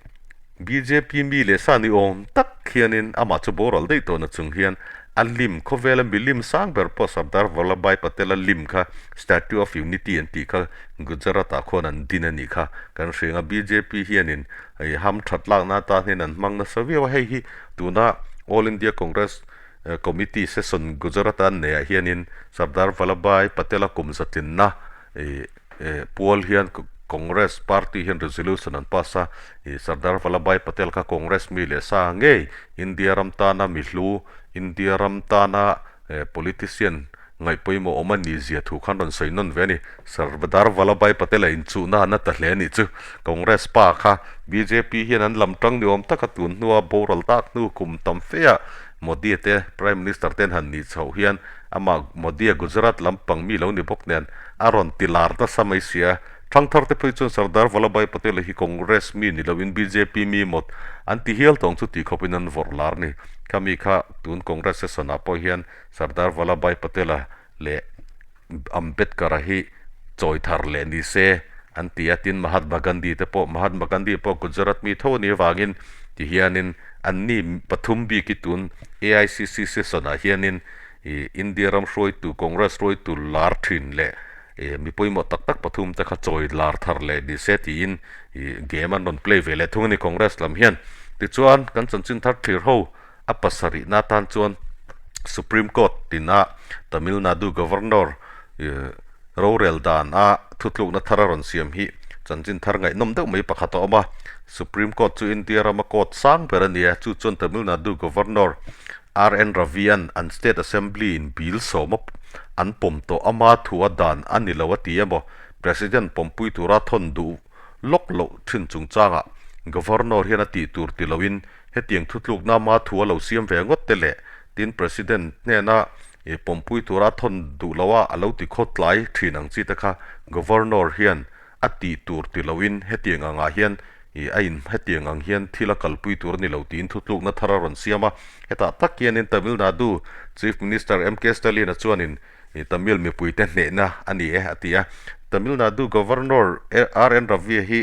bjp mi leh sa ni awm tak hianin amah chu boral daih tawhna chung hian a lim khawvela milim sang ber pawh Sardar Vallabhbhai Patel-a lim kha Statue of Unity an tih kha Gujarat-ah khuan an din a nih kha kan hria ang a, bjp hianin Hei ham that lakna atan hian an hmang nasa viau a, hei hi tuna All India Congress Committee session Gujarat-a an neihah hianin Sardar Vallabhbhai Patel-a kum zatlinna ih pual hian Congress party hian resolution an pass a, ih Sardar Vallabhbhai Patel kha Congress mi leh sa ngei India ram tana mihlu, India ram tana politician Ngaih pawimawh awm a ni zia thu khan rawn sawi nawn ve a ni. Sardar Vallabhbhai Patel a inchuhna a na ta hle a nih chu. Congress pa kha bjp hian an lam tang ni awm taka tun hnua boral tak hnu kum tam fe ah Modi te Prime Minister ten han nih chhoh hian amah Modi a Gujarat lampang mi lo ni bawk nen a rawn ti lar nasa mai sia. Thangthar te phei chuan Sardar Vallabhbhai Patel a hi Congress mi ni loin bjp mi mawt an ti hial tawng chu tih khawpin an vawrh lar a ni. Khami kha tun Congress session ah pawh hian Sardar Vallabhbhai Patel-a leh Ambedkar-a hi chawi thar leh ni se an ti a, tin Mahatma Gandhi te pawh, Mahatma Gandhi pawh Gujarat mi tho a nih avangin ti hianin anni pathum bik hi tun AICC session-ah hianin ih India ram hruaitu Congress hruaitu lar thin leh ih mi pawimawh tak tak pathum te kha chawi lar thar leh ni se tiin ih game an rawn play ve leh thung a ni Congress lam hian. Tichuan kan chanchin thar thlir ho A pasarihna atan chuan Supreme Court tina Tamil Nadu Governor rorel dan a thutlukna thar a rawn siam hi chanchin thar ngaihnawm deuh mai pakhat a awm a. Supreme Court chu India rama court sang ber a ni a, chu chuan Tamil Nadu Governor RN Ravi-a'n an State Assembly in bill sawm a an pawm tawh ama thu a dan a ni lo a ti emaw President pawmpui tura thawn duh lawk loh thin chungchangah Governor hian a tih tur ti loin Hetiang thutlukna ama thu a lo siam ve ngawt te leh tin President hnena ih pawmpui tura a thawn duh lo a, a lo ti khawt tlai thin ang chi te kha Governor hian a tih tur ti loin hetiang angah hian ih a in hetiang ang hian thil a kalpui tur a ni lo tiin thutlukna thar a rawn siam a. Hetah tak hianin Tamil Nadu Chief Minister MK Stalin-a chuanin ih Tamil mipuite hnehna a ni e a ti a. Tamil Nadu Governor RN Ravi hi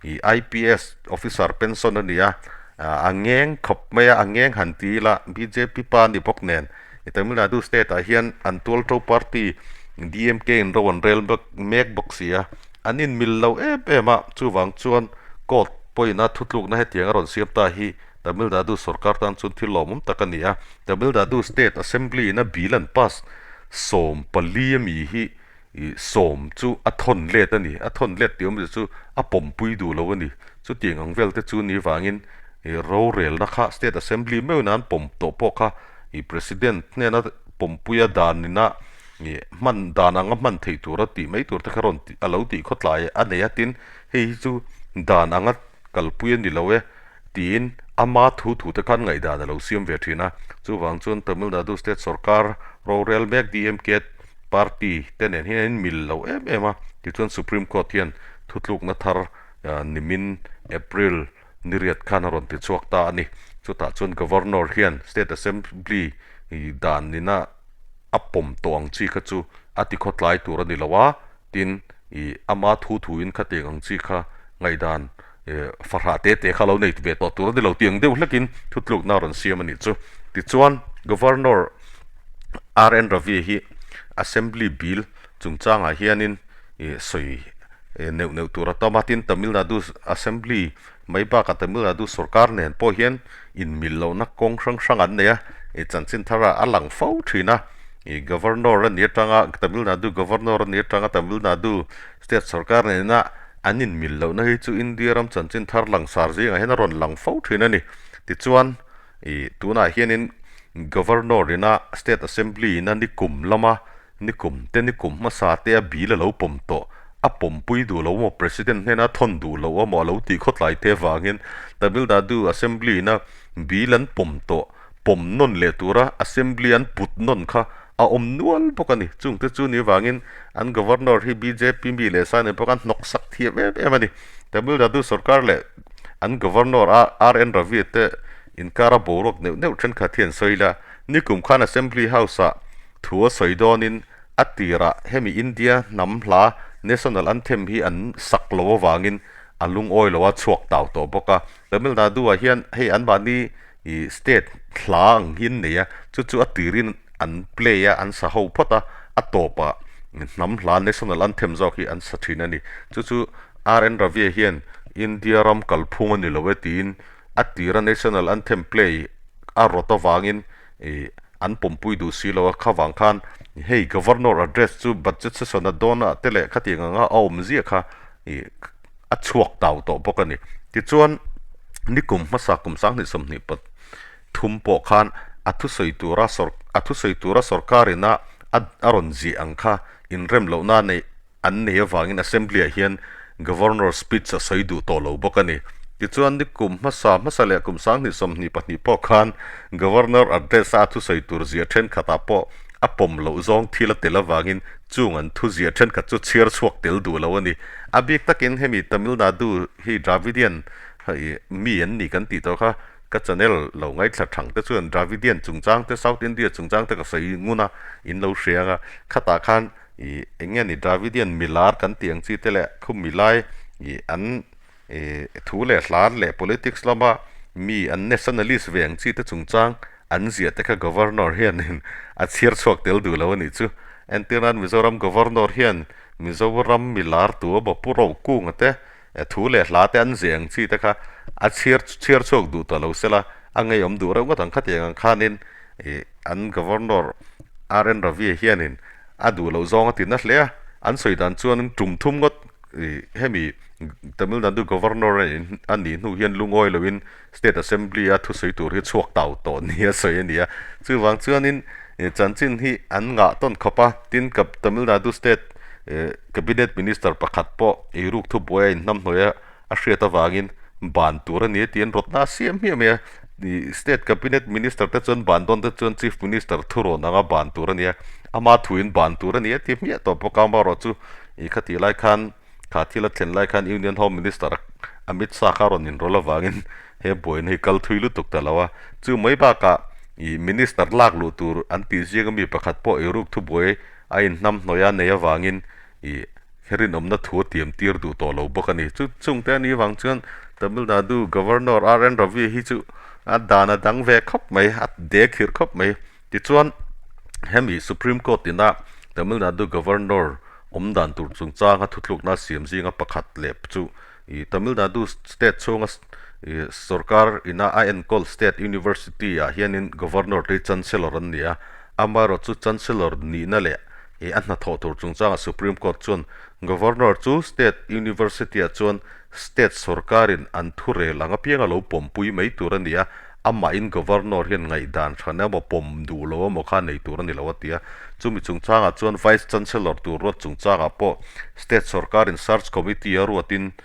ih IPS officer pension a ni a, a ngeng khawp mai a, a ngeng han ti ila bjp pa a ni bawk nen ih Tamil Nadu state ah hian an tualto party DMK in ro an rel mek bawk si a, an inmil lo em em a, chuvang chuan court pawina thutlukna hetiang a rawn siam ta hi Tamil Nadu sorkar tan chuan thil lawmawm tak a ni a, Tamil Nadu state assembly in a bill an pass 14 ami hi ih sawm chu a thawn let a ni, a thawn let tih awmzia chu a pawmpui duh lo a ni, chutiang ang vel te chu ni vangin ih rorelna kha state assembly meuhin an pawm tawh pawh kha ih president hnena pawmpuia dan ina ih hman dan anga hman theih tura tih mai tur te kha rawn a lo tih khawtlai a nei a tin hei hi chu dan anga kalpui a ni lo e tiin ama thu thu te khan ngaihdan a lo siam ve thin a, chuvang chuan Tamil Nadu state sorkar rorel mek DMK party te nen hian an inmil lo em em a, tichuan Supreme Court hian thutlukna thar nimin April ni riat khan a rawn ti chhuak ta a ni. Chutah chuan Governor hian State Assembly dan nina a pawm tawh ang chi kha chu a ti khawtlai tur a ni lo a, Tin, i ama thu thuin khatiang ang chi kha ngaihdan fahrah te te kha lo nei ve tawh tur a ni lo tih ang deuh hlekin thutlukna a rawn siam a nih chu. Tichuan, Governor RN Ravi hi Assembly Bill chungchangah hianin i sawi neuh neuh tur a tam a, tin Tamil Nadu Assembly mai bakah Tamil Nadu sorkar nen pawh hian inmil lohna kawng hrang hrang an nei a, i chanchin thar a lang fo thin a. Ih Governor a ni atanga Tamil Nadu Governor a ni atanga Tamil Nadu State sorkar nena an inmil lohna hi chu India ram chanchin thar langsar zingah hian a rawn lang fo thin a ni. Tichuan ih tunah hianin Governor ina State Assembly ina nikum lama nikum te nikum hmasa te a bill a lo pawm tawh a pawmpui duh lo maw President hnena thawn duh loh a maw a lo tih khawtlai te avangin Tamil Nadu Assembly ina bill an pawm tawh pawm nawn leh tura Assembly an put nawn kha a awm nual bawk a ni. Chungte chu ni vangin an Governor hi bjp mi leh sa nen pawh khan hnawk sak thiam em em a ni. Tamil Nadu sorkar leh an Governor RN Ravi te Inkara boruak neuh neuh thenkhat hi an sawi la, nikum khan Assembly House-ah thu a sawi dawnin a tirah hemi India hnam hla National Anthem hi an sak lo avangin a lungawi lo a chhuak tau tawh bawk a. Tamil Nadu-ah hian hei anmahni state hla ang hi an nei a, chu chu a tirin an play a, an sa ho phawt a, a tawpah hnam hla National Anthem zawk hi an sa thin a ni. Chu chu RN Ravi-a hian India ram kalphung a ni lo e tiin a tira National Anthem play a rawt avangin ih an pawmpui duh si lo a, kha vang khan hei Governor address chu budget session a dawn ah te leh khatiang anga a awm ziah kha ih a chhuak tau tawh bawk a ni. Tichuan nikum hmasa kum sanghnih sawmhnih pathum pawh khan a thusawi tura sawr a thusawi tura sorkar ina a a rawn ziah ang kha inrem lohna neih an nei avangin Assembly ah hian Governor speech a sawi duh tawh lo bawk a ni. Tichuan nikum hmasa hmasa leh kum sanghnih 22 pawh khan Governor address a a thusawi tur ziah thenkhatah pawh a pawm loh zawng thil a tel avangin chung an thu ziah thenkhat chu chhiar chhuak tel duh lo a ni. A bik takin hemi Tamil Nadu hi Dravidian mi an ni kan tih tawh kha ka channel lo ngaithla thang te chuan Dravidian chungchang te South India chungchang te ka sawi ngun a in lo hria ang a khatah khan Ih eng nge ni Dravidian milar kan tih ang chi te leh khu milai ih an ih thu leh hlan leh politics lama mi an nationalist ve ang chi te chungchang an ziah te kha Governor hianin a chhiar chhuak tel duh lo a nih chu. Entir nan Mizoram Governor hian Mizoram milar tu emaw Pu Rokunga te thu leh hla te an ziah ang chi te kha a chhiar chhiar chhuak duh ta lo sela a ngeiawm duh reuh ngawt ang khatiang ang khanin ih an Governor RN Ravi hianin A duh loh zawng a ti na hle a, an sawi dan chuan tum thum ngawt ih hemi Tamil Nadu Governor a nih hnu hian lungawi loin State Assembly a thusawi tur hi chhuak tau tawh ni a sawi a ni a. Chuvang chuanin chanchin hi an ngah tawn khawp a, tin Tamil Nadu State Cabinet Minister pakhat pawh eiruk thubuai a inhnamhnawih a, A hriat avangin ban tur a ni a tiin rawtna a siam hmiah mai a. State Cabinet Minister te chuan ban dawn te chuan Chief Minister thurawn anga ban tur a ni a, ama thuin ban tur a ni a ti hmiah tawh bawk a. Amaherawhchu ih khatih lai khan kha thil a thlen lai khan Union Home Minister Amit Shah kha rawn inrawlh avangin he buaina hi kal thui lutuk ta lo a. Chu mai bakah ih Minister lak luh tur an tih zinga mi pakhat pawh eiruk thubuai a inhnamhnawih a nei avangin ih He rinawmna thu a tiam tir duh tawh lo bawk a ni. Chu chungte a nih vang chuan Tamil Nadu Governor RN Ravi hi chu a dan a dang ve khawp mai, a de khirh khawp mai. Tichuan hemi Supreme Court ina Tamil Nadu Governor awm dan tur chungchanga thutlukna a siam zinga pakhat leh chu ih Tamil Nadu state chhunga ih sorkar ina a enkawl State University ah hianin Governor te hi Chancellor an ni a, amaherawhchu Chancellor nihna leh Ih a hnathawh tur chungchangah Supreme Court chuan Governor chu State University-ah chuan State sorkarin an thurel ang apianga lo pawmpui mai tur a ni a, amahin Governor hian ngaihdan hran emaw pawm duh lo emaw kha nei tur a ni lo a ti a. Chumi chungchangah chuan Vice Chancellor tur ruat chungchangah pawh State sorkarin Search Committee a ruatin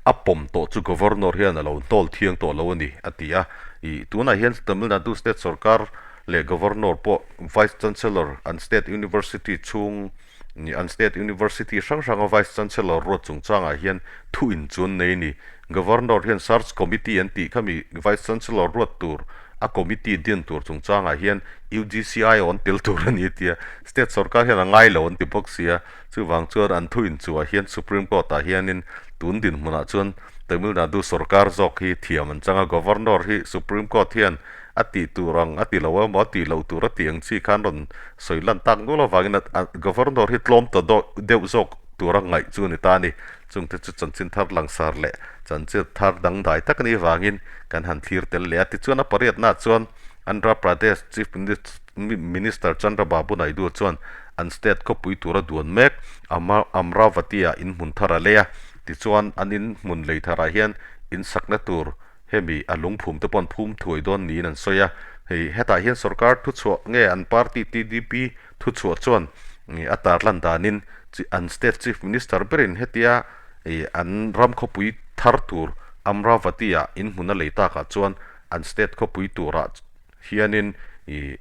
a pawm tawh chu Governor hian a lo hnawl thiang tawh lo a ni, a ti a. Ih, tunah hian Tamil Nadu State sorkar leh Governor pawh Vice Chancellor an State University chhung an State University hrang hranga Vice Chancellor ruat chungchangah hian thu inchuan nei a ni. Governor hian Search Committee an tih khami Vice Chancellor ruat tur a committee din tur chungchangah hian UGC awn tel tur a ni a ti a. State sorkar hian a ngai lo an ti bawk sia. Chuvang chuan an thu inchuah hian Supreme Court ah hianin tun dinhmunah chuan Tamil Nadu sorkar zawk hi thiam an chang a, Governor hi Supreme Court hian a tih tur ang a ti lo emaw a tih loh tur a tih ang chi khan rawn sawi lan tak nual avangin a Governor hi tlawm ta deuh zawk tura ngaih chu a ni ta a ni. Chungte chu chanchin thar langsar leh chanchin thar dangdai tak a nih avangin kan han thlir tel leh a. Tichuan a pariatnaah chuan Andhra Pradesh Chief Minister Chandrababu Naidu chuan an state khawpui tura duan mek Amravati-ah inhmun thar a lei a. Tichuan an inhmun lei tharah hian insakna tur hemi a lungphum te pawh an phum thuai dawn niin an sawi a. Hei hetah hian sorkar thuchhuah nge an party TDP thuchhuah chuan a tarlan danin an state chief minister berin hetia an ram khawpui thar tur Amravati-ah inhmun a lei takah chuan an state khawpui turah hianin ih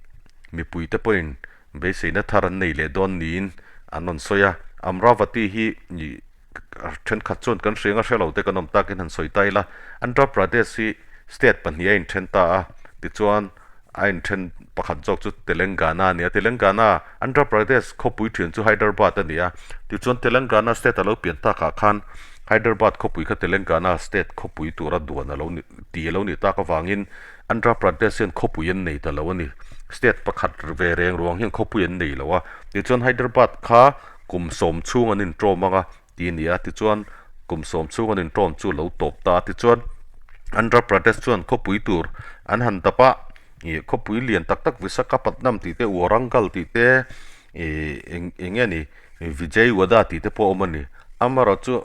mipuite pawhin beiseina thar an nei leh dawn niin an rawn sawi a. Amravati hi ih thenkhat chuan kan hriang a hre lo te kan awm takin han sawi ta ila, Andhra Pradesh hi State pahnih a inthen ta a, tichuan a inthen pakhat zawk chu Telangana a ni a, Telangana, Andhra Pradesh khawpui thian chu Hyderabad a ni a, tichuan Telangana state a lo pian takah khan Hyderabad khawpui kha Telangana state khawpui tura duan a lo ni tih a lo nih tak avangin Andhra Pradesh hian khawpui an nei ta lo a ni. State pakhat ve reng ruang hian khawpui an nei lo a, tichuan Hyderabad kha kum sawm chhung an intawm ang a, ti a ni a, tichuan kum sawm chhung an inṭawn chu a lo tawp ta a, tichuan Andhra Pradesh chuan khawpui tur an han dap a, ih khawpui lian tak tak Visakhapatnam tih te Warangal tih te ih eng eng nge ni Vijayawada tih te pawh a awm a ni, amaherawhchu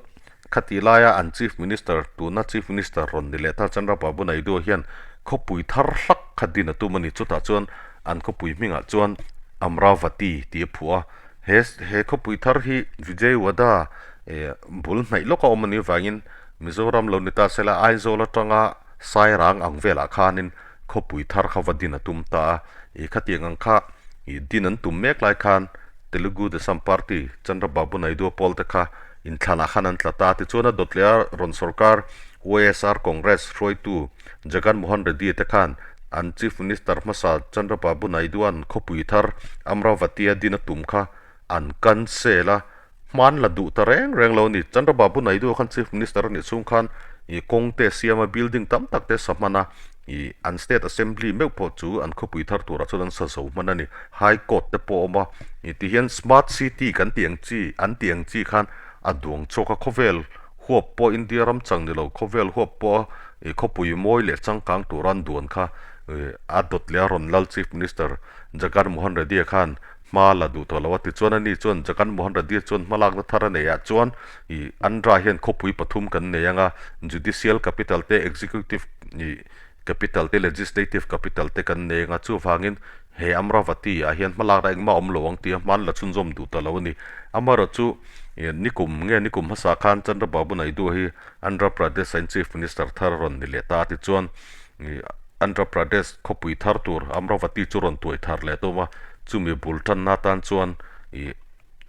khati laia an Chief Minister tuna Chief Minister rawn ni leh ta Chandrababu Naidu hian khawpui thar hlak kha din a tum a ni, chutah chuan an khawpui hmingah chuan Amravati tih a phuah a. He he khawpui thar hi Vijayawada eh bul hnaih lawk a awm anih avangin Mizoram lo ni ta sela Aizawl atanga Sairang ang velah khanin khawpui thar kha va din a tum ta a, ih khatiang ang kha ih din an tum mek lai khan Telugu Desam Party Chandrababu Naidu pawl te kha inthlanah khan an tla ta a, tichuan a dawt leh a rawn sorkar YSR Congress hruaitu Jagan Mohan Reddy te khan an Chief Minister hmasa Chandrababu Naidu-a'n khawpui thar Amravati-a din a tum kha an cancel a, hman la duh ta reng reng lo a ni. Chandrababu Naidu-a khan Chief Minister a nih chhung khan ih kawng te siam a, building tam tak te sa hman a, ih an State Assembly meuh pawh chu an khawpui thar turah chuan an sa zo hman a ni. High Court te pawh a awm a, ih tihian Smart City kan tih ang chi an tih ang chi khan a duang chhuak a, khawvel huap pawh India ram chang ni lo khawvel huap pawh ih khawpui mawi leh changkang tura an duan kha ih a dawt leh a rawn lal Chief Minister Jagan Mohan Reddy-a khan hma la duh tawh lo a tichuan ani chuan Jagan Mohan Reddy chuan hma lakna thar a neih ah chuan ih Andhra hian khawpui pathum kan nei ang a Judicial Capital te Executive ih Capital te Legislative Capital te kan nei ang a chuvangin he Amravati ah hian hma lakna engmah a awm lo ang tia hma an la chhunzawm duh ta lo a ni. Amaherawhchu ih nikum nge nikum hmasa khan Chandrababu Naidu hi Andhra Pradesh a in Chief Minister thar a rawn ni leh ta a tichuan ih Andhra Pradesh khawpui thar tur Amravati chu rawn tuai thar leh tum a, chumi bul tanna atan chuan ih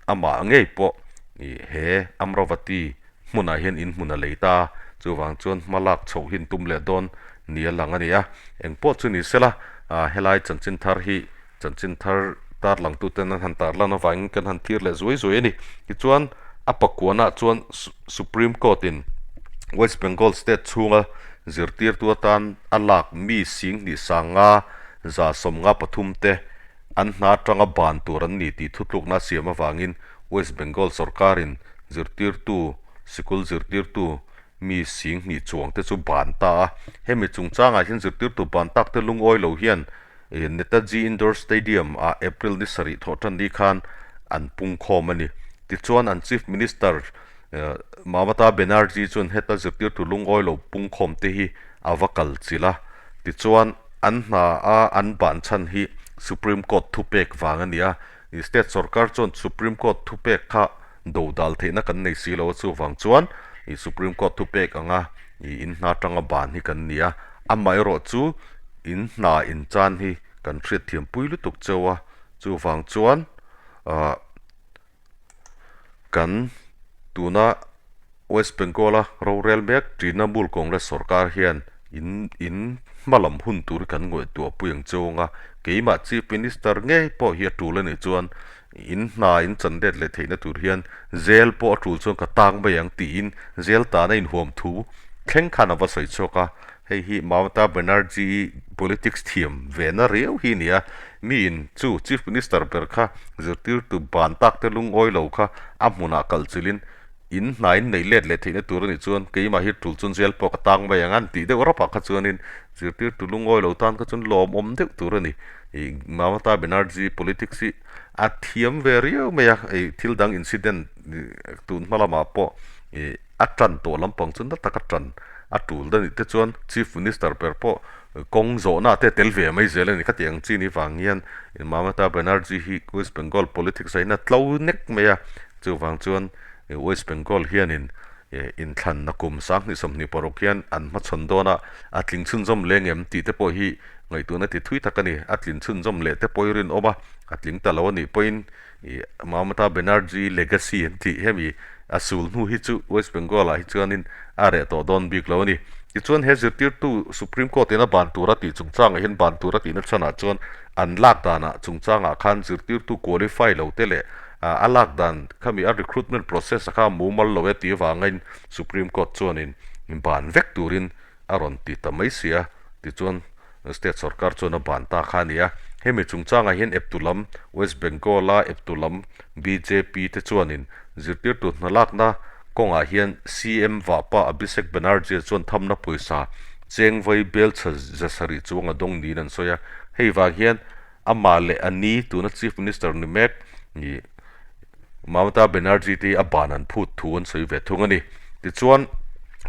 amah ngei pawh ih he Amravati hmunah hian in hmun a lei ta a, chuvang chuan hma lak chhoh hi an tum leh dawn ni a lang a ni a, engpawh chu ni sela ah helai chanchin thar hi chanchin thar tarlang tuten an han tarlan avangin kan han thlir leh zuai zuai a ni. Tichuan a pakuanah chuan Supreme Court in West Bengal state chhunga zirtirtu atan a lak mi sing hnih sanga 153 te an hna atanga ban tur an ni tih thutlukna a siam avangin West Bengal sorkarin zirtirtu sikul zirtirtu mi sing hnih chuang te chu ban ta a. Hemi chungchangah hian zirtirtu ban tak te lungawi lo hian Netaji Indoor Stadium ah April ni sarih thawh tan ni khan an pung khawm a ni. Tichuan an Chief Minister Mamata Banerjee chuan heta zirtirtu lungawi lo pung khawm te hi a va kal chilh a. Tichuan an hna a an ban chhan hi Supreme Court thupek vang a ni a. State sorkar chuan Supreme Court thupek kha do dal theihna kan nei si lo a, chuvang chuan ih Supreme Court thupek anga ih in hna atanga ban hi kan ni a, amaherawh chu in hna in chan hi kan hriatthiam pui lutuk cheu a, chuvang chuan ah kan tuna West Bengal a rorel mek Trinamool Congress sorkar hian in in hma lam hun tur hi kan ngaihtuah pui ang cheu ang a, keimah Chief Minister ngei pawh hi a tul a nih chuan In hna in chan let leh theihna tur hian jail pawh a tul chuan ka tang mai ang tiin jail tana inhuam thu thleng khan a va sawi chhuak a. Hei hi Mamata Banerjee politics thiam ve na riau hi a ni a. Miin chu Chief Minister ber kha zirtirtu ban tak te lungawi lo kha a hmunah kal chilhin in hna in neih let leh theihna tur a nih chuan keimah hi tul chuan jail pawh ka tang mai ang a an tih deuh rapah kha chuanin zirtirtu lungawi lo tan kha chuan lawmawm deuh tur a ni. Ih Mamata Banerjee politics hi a thiam ve riau mai a, ih thil dang incident tun hma lamah pawh ih a tan tawh lampang chu na taka tan a tul danih te chuan Chief Minister ber pawh kawng zawhna te tel ve mai zel a ni. Khati ang chi ni vang hian Mamata Banerjee hi West Bengal politics ah hian a tlo nek mai a, chuvang chuan West Bengal hianin inthlanna kum 2026 hian an hmachhawn dawn a, a tling chhunzawm leng em tih te pawh hi ngaihtuahna ti thui tak a ni. A tlin chhunzawm leh te pawh i rinawm a, a tling ta lo a nih pawhin Mamata Banerjee legacy an tih hemi a sul hnu hi chu West Bengal ah hi chuanin a reh tawh dawn bik lo a ni. Tichuan he zirtirtu Supreme Court in a ban tur a tih chungchangah hian ban tur a tihna chhanah chuan an lak danah chungchangah khan zirtirtu qualify lo te leh a lak dan khami a recruitment process a kha mumal lo e tih avangin Supreme Court chuanin ban vek turin a rawn ti ta mai si a, tichuan state sorkar chuan a ban ta kha a ni a. Hemi chungchangah hian eptu lam West Bengal a eptu lam bjp te chuanin zirtirtu hnalakna kawngah hian CM vahpa Abhishek Banerjee chuan thamna pawisa cheng vai belchha zasarih chuang a dawng niin an sawi a. Hei vang hian amah leh a ni tuna Chief Minister ni mek Mamata Banerjee te hi a ban an phut thu an sawi ve thung a ni. Tichuan,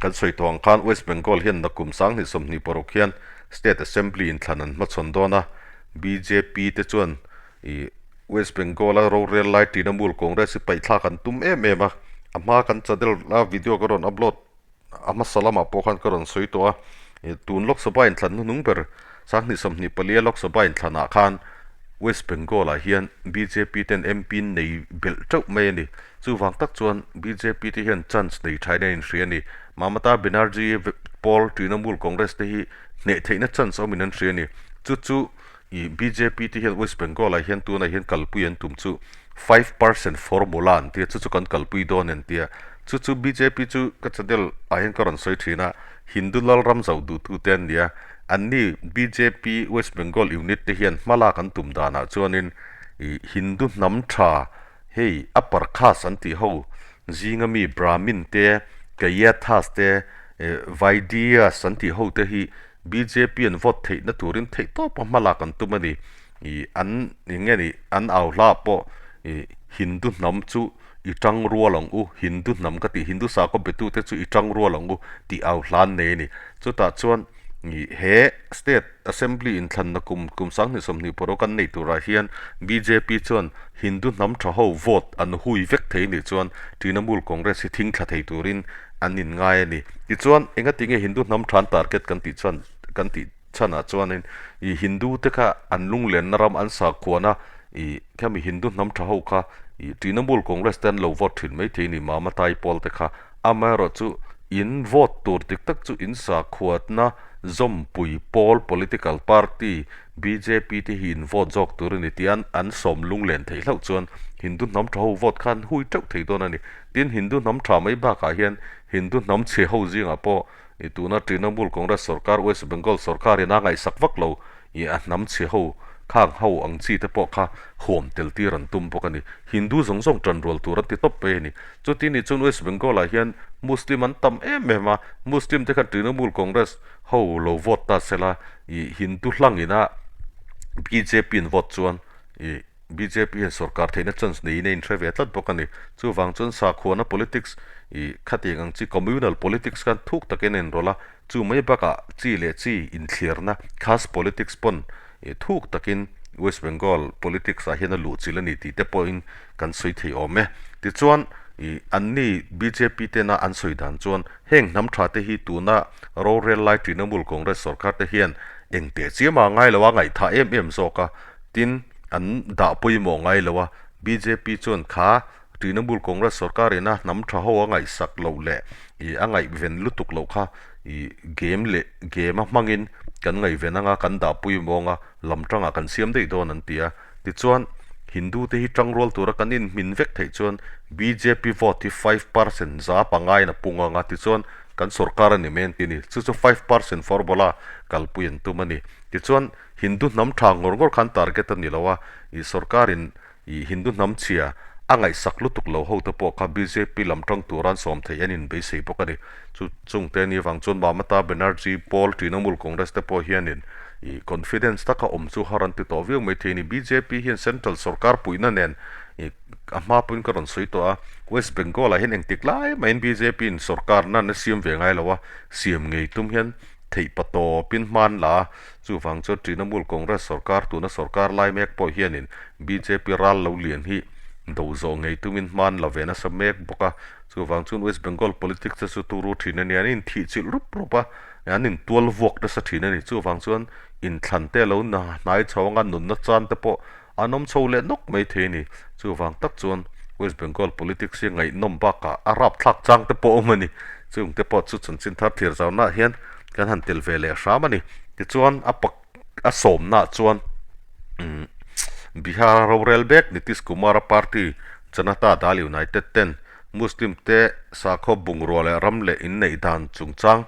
kan sawi tawh ang khan West Bengal hian nakum 2026 hian State Assembly inthlan an hmachhawn dawn a, bjp te chuan ih West Bengal a rorel lai Trinamool Congress hi paihthlak an tum em em a, a hma kan channel a video ka rawn upload a hmasa lamah pawh khan ka rawn sawi tawh a, ih tun Lok Sabha inthlan hnuhnung ber 2024 a Lok Sabha inthlanah khan West Bengal ah hian bjp ten MP nei belh teuh mai a ni. Chuvang tak chuan bjp te hian chance nei thain an inhria a ni. Mamata Banerjee pawl Trinamool Congress te hi hneh theihna chance awmin an hria a ni. Chu chu Ih bjp te hian West Bengal ah hian tunah hian kalpui an tum chu 5% formula an tia chu chu kan kalpui dawn an tia chu chu bjp chu ka channel ah hian ka rawn sawi thin a Hindu lal ram zauh duh tu te an nia an ni bjp West Bengal unit te hian hma lak an tum danah chuanin ih Hindu hnam tha hei upper caste an tih ho zinga mi Brahmin te Kayathas te Vaidyas an tih ho te hi Bjp an vote theihna turin theihtawpa hma lak an tum a ni. Ih an eng nge ni an au hla pawh ih Hindu hnam chu i tang rual ang u, Hindu hnam ka tih Hindu sakhaw betute chu i tang rual ang u tih au hla an nei a ni. Chutah chuan ih he State Assembly inthlanna kum kum 2026 kan neih turah hian bjp chuan Hindu hnam tha ho vote an hui vek thei nih chuan Trinamool Congress hi thing thla thei turin an inngai a ni. Tichuan, engatinge Hindu hnam than target kan tih chuan kan tih chhanah chuanin ih Hindu te kha an lunglenna ram an sakhuana ih khami Hindu hnam tha ho kha ih Trinamool Congress te an lo vote thin maithei a ni Mamatai pawl te kha. Amaherawhchu in vote tur dik tak chu in sakhuatna zawmpui pawl political party bjp te hi in vote zawk tur a ni tih an an sawm lunglen theih hlauh chuan Hindu hnam tha ho vote kha an hui teuh thei dawn a ni. Tin, Hindu hnam tha mai bakah hian Hindu hnam chhe ho zingah pawh ih tuna Trinamool Congress sorkar West Bengal sorkarin a ngaihsak vak lo ih a hnam chhe ho khang ho ang chi te pawh kha huam tel tir an tum bawk a ni. Hindu zawng zawng tan rual tur an ti tawp mai a ni. Chuti nih chuan West Bengal ah hian Muslim an tam em em a, Muslim te khan Trinamool Congress ho lo vote ta sela ih Hindu hlangin a bjp an vote chuan ih Bjp hian sorkar theihna chance neiin a inhre ve tlat bawk a ni. Chuvang chuan sakhuana politics ih khatiang ang chi communal politics khan thuk takin a inrawlh a, chu mai bakah chi leh chi inthliarna caste politics pawn ih thuk takin West Bengal politics ah hian a luh chilh a ni tih te pawhin kan sawi thei awm e. Tichuan ih anni bjp tena an sawi dan chuan heng hnam tha te hi tuna rorel lai Trinamool Congress sorkar te hian eng teh chiam a ngai lo a ngaihthah em em zawk a, tin an dah pawimawh ngai lo a, bjp chuan kha Trinamool Congress sorkar ina hnam tha ho a ngaihsak loh leh ih a ngaihven lutuk loh kha ih game leh game a hmangin kan ngaihven anga kan dah pawimawh anga lam tangah kan siam daih dawn an ti a. Tichuan Hindu te hi tangrual tura kan inhmin vek theih chuan bjp vote hi 5% za pangain a pung anga tichuan kan sorkar a ni mai an ti a ni. Chu chu 5% formula kalpui an tum a ni. Tichuan Hindu hnam tha ngawr ngawr khan target a ni lo a, ih sorkarin ih Hindu hnam chhia a ngaihsak lutuk lo ho te pawh kha bjp lam tang tura an sawm theih an inbeisei bawk a ni. Chu chung te ni vang chuan Mamata Banerjee, Paul Trinamool Congress te pawh hianin ih confidence taka awm chu har an ti tawh viau mai thei a ni. Bjp hian central sorkar puihna nen ih a hma pawhin ka rawn sawi tawh a, West Bengal ah hian engtik lai mahin bjp in sorkar nan a siam ve ngai lo a, siam ngei tum hian theih pa tawpin hma an la a. Chuvang chuan Trinamool Congress sorkar tuna sorkar lai mek pawh hianin bjp ral lo lian hi do zawh ngei tumin hma an la ve nasa mek bawk a. Chuvang chuan West Bengal politics te chu turu thin a ni. An inthih chilh rup rup a, an intual vuak nasa thin a ni. Chuvang chuan inthlan te lo hnai chho anga nunna chan te pawh an awm chho leh nawk mai thei a ni. Chuvang tak chuan West Bengal politics hi ngaihnawm bakah a rapthlak chang te pawh a awm a ni. Chungte pawh chu chanchin thar thlir zaunaah hian. kan han tel ve leh hram a ni. Tichuan a pak a sawmnaah chuan umm Bihar rorel mek Nitish Kumar-a party Janata Dal United ten Muslim te sakhaw bungrua leh ram leh inneih dan chungchang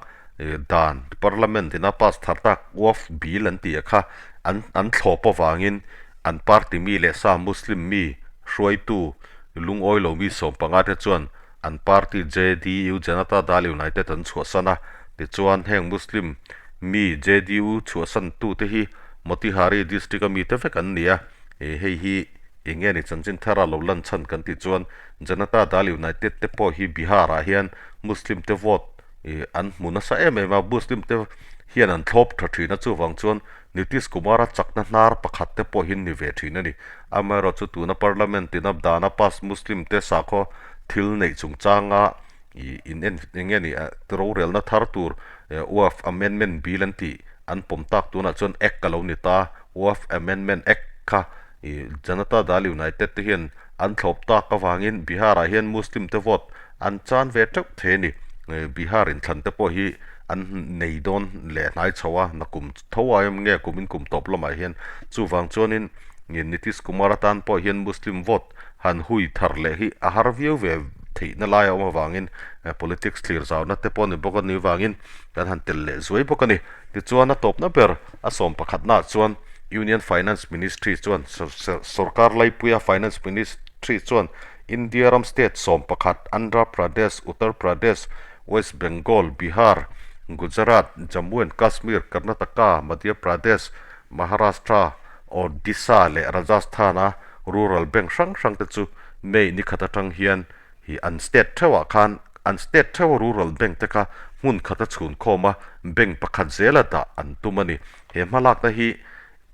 dan Parliament ina pass thar tak Waqf Bill an tih a kha an an thlawp avangin an party mi leh sa Muslim mi hruaitu lungawi lo mi sawmpanga te chuan an party JDU Janata Dal United an chhuahsan a, tichuan heng Muslim mi JDU chhuahsan tute hi Motihari district a mite vek an ni a, hei hi eng nge ni chanchin thara lo lan chhan kan tih chuan Janata Dal United te pawh hi Bihar ah hian Muslim te vote an hmu nasa em em a, Muslim te hian an thlawp tha thin a, chuvang chuan Nitish Kumar-a chakna hnar pakhat te pawh hi ni ve thin a ni. Amaherawhchu tuna Parliament ina dana pass Muslim te sakhaw thil neih chungchanga ih in en eng nge ni rorelna thar tur Waqf Amendment Bill an tih an pawm tak tunah chuan Act a lo ni ta. Waqf Amendment Act kha ih Janata Dal United te hian an thlawp tak avangin Bihar-ah hian Muslim te vote an chan ve teuh thei a ni. Bihar inthlan te pawh hi an nei dawn leh hnai chho a, nakum tho a em nge kumin kum tawp lamah hian chuvang chuanin Nitish Kumar atan pawh hian Muslim vote han hui thar leh hi a har viau ve theihna lai a awm avangin politics thlir zauna te pawh ni bawk a ni vangin kan han tel leh zuai bawk a ni. Tichuan a tawpna ber a sawm pakhatnaah chuan Union Finance Ministry chuan sorkar laipuia Finance Ministry chuan India ram state 11 Andhra Pradesh, Uttar Pradesh, West Bengal, Bihar, Gujarat, Jammu and Kashmir, Karnataka, Madhya Pradesh, Maharashtra, Odisha leh Rajasthan-a rural bank hrang hrang te chu May ni khat atang hian hi an state theuhah khan an state theuha rural bank te kha hmun khata chhun khawm a bank pakhat zela dah an tum a ni. He hmalakna hi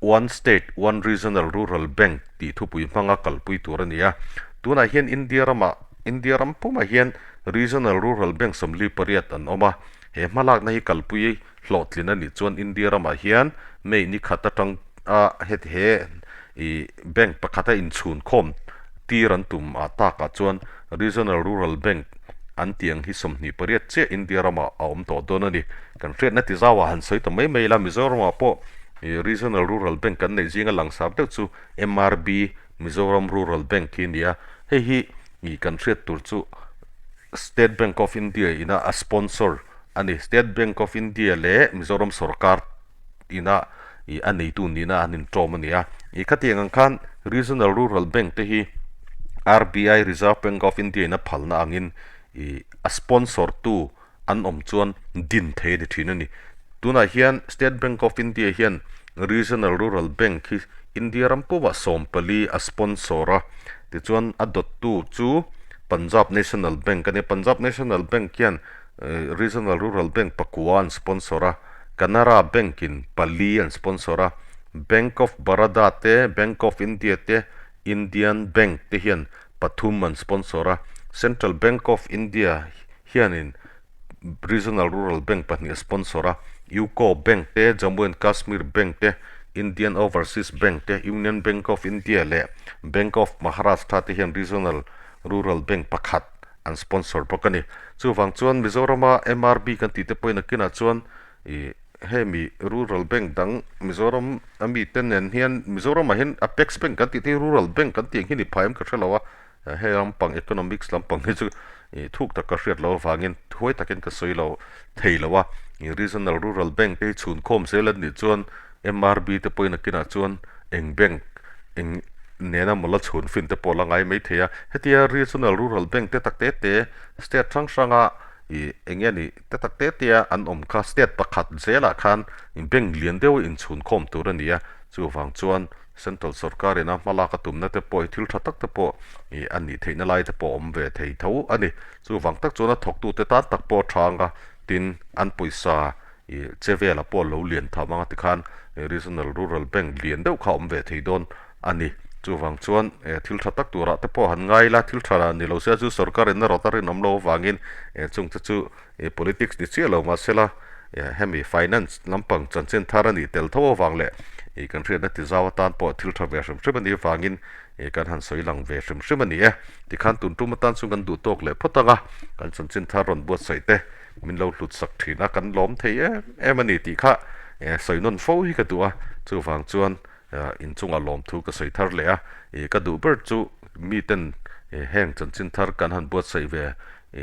One State, One Regional Rural Bank tih thupui hmanga kalpui tur a ni a. Tunah hian India ramah India ram pumah hian Regional Rural Bank 48 an awm a. He hmalakna hi kalpui hlawhtlin a nih chuan India ramah hian May ni khat atang a heti he ih bank pakhata inchhun khawm tir an tum ah takah chuan Regional Rural Bank an tih ang hi 28 chiah India ramah a awm tawh dawn a ni. Kan hriatna ti zauah han sawi ta mai mai ila Mizoramah pawh ih Regional Rural Bank kan neih zinga langsar deuh chu MRB Mizoram Rural Bank hi a ni a, hei hi ih kan hriat tur chu State Bank of India ina a sponsor a ni. State Bank of India leh Mizoram sorkar ina ih a neitu nihna an inṭawm a ni a. Ih khatiang ang khan Regional Rural Bank te hi RBI Reserve Bank of India ina phalna angin ih a sponsor tu an awm chuan din thei a ni thin a ni. Tunah hian State Bank of India hian Regional Rural Bank hi India ram pumah 14 a sponsor a, tichuan a dawttu chu Punjab National Bank a ni. Punjab National Bank hian Regional Rural Bank pakua an sponsor a, Canara Bank in pali an sponsor a, Bank of Baroda te, Bank of India te, Indian Bank te hian pathum an sponsor a, Central Bank of India hianin Regional Rural Bank pahnih a sponsor a, UCO Bank te, Jammu and Kashmir Bank te, Indian Overseas Bank te, Union Bank of India leh Bank of Maharashtra te hian Regional Rural Bank pakhat an sponsor bawk a ni. Chuvang chuan Mizorama MRB kan tih te pawhin a kinah chuan ih hemi Rural Bank dang Mizoram a mite nen hian Mizoramah hian Apex Bank kan tih te hi Rural Bank kan tih ang hi ni phai em ka hre lo a, Hei lampang economics lampang hi chu ih thuk tak ka hriat loh avangin huai takin ka sawi lo thei lo a, ih regional rural bank te hi chhun khawm zel an nih chuan M_R_B te pawhin a kinah chuan eng bank eng nena maw la chhun fin te pawh la ngai mai thei a, hetia regional rural bank te tak te te state hrang hranga ih eng nge nih te tak te te a an awm kha state pakhat zelah khan bank lian deuh a inchhun khawm tur a ni a, chuvang chuan. Central sorkar ina hmalak a tumna te pawh hi thil tha tak te pawh ih a nih theihna lai te pawh a awm ve thei tho a ni. Chuvang tak chuan a thawktute tan tak pawh a tha ang a, tin an pawisa ih che velah pawh lo lian tham ang a tikhan Regional Rural Bank lian deuh kha a awm ve thei dawn a ni. Chuvang chuan thil tha tak turah te pawh han ngai ila, thil tha ni lo sia chu sorkar in a rawt a rinawm lo avangin chung te chu ih politics ni chiah lo mahsela hemi finance lampang chanchin thar a nih tel tho avang leh ih kan hriatna ti zau atan pawh thil tha ve hrim hrim a nih avangin ih kan han sawi lang ve hrim hrim a ni e. Tikhan tun tum atan chu kan duh tawk leh phawt ang a, kan chanchin thar rawn buatsaih te. min lo hlut sak thin a, kan lawm thei em em a ni tih kha sawi nawn fo hi ka duh a, chuvang chuan inchungah lawmthu ka sawi thar leh a, ka duh ber chu miten heng chanchin thar kan han buatsaih ve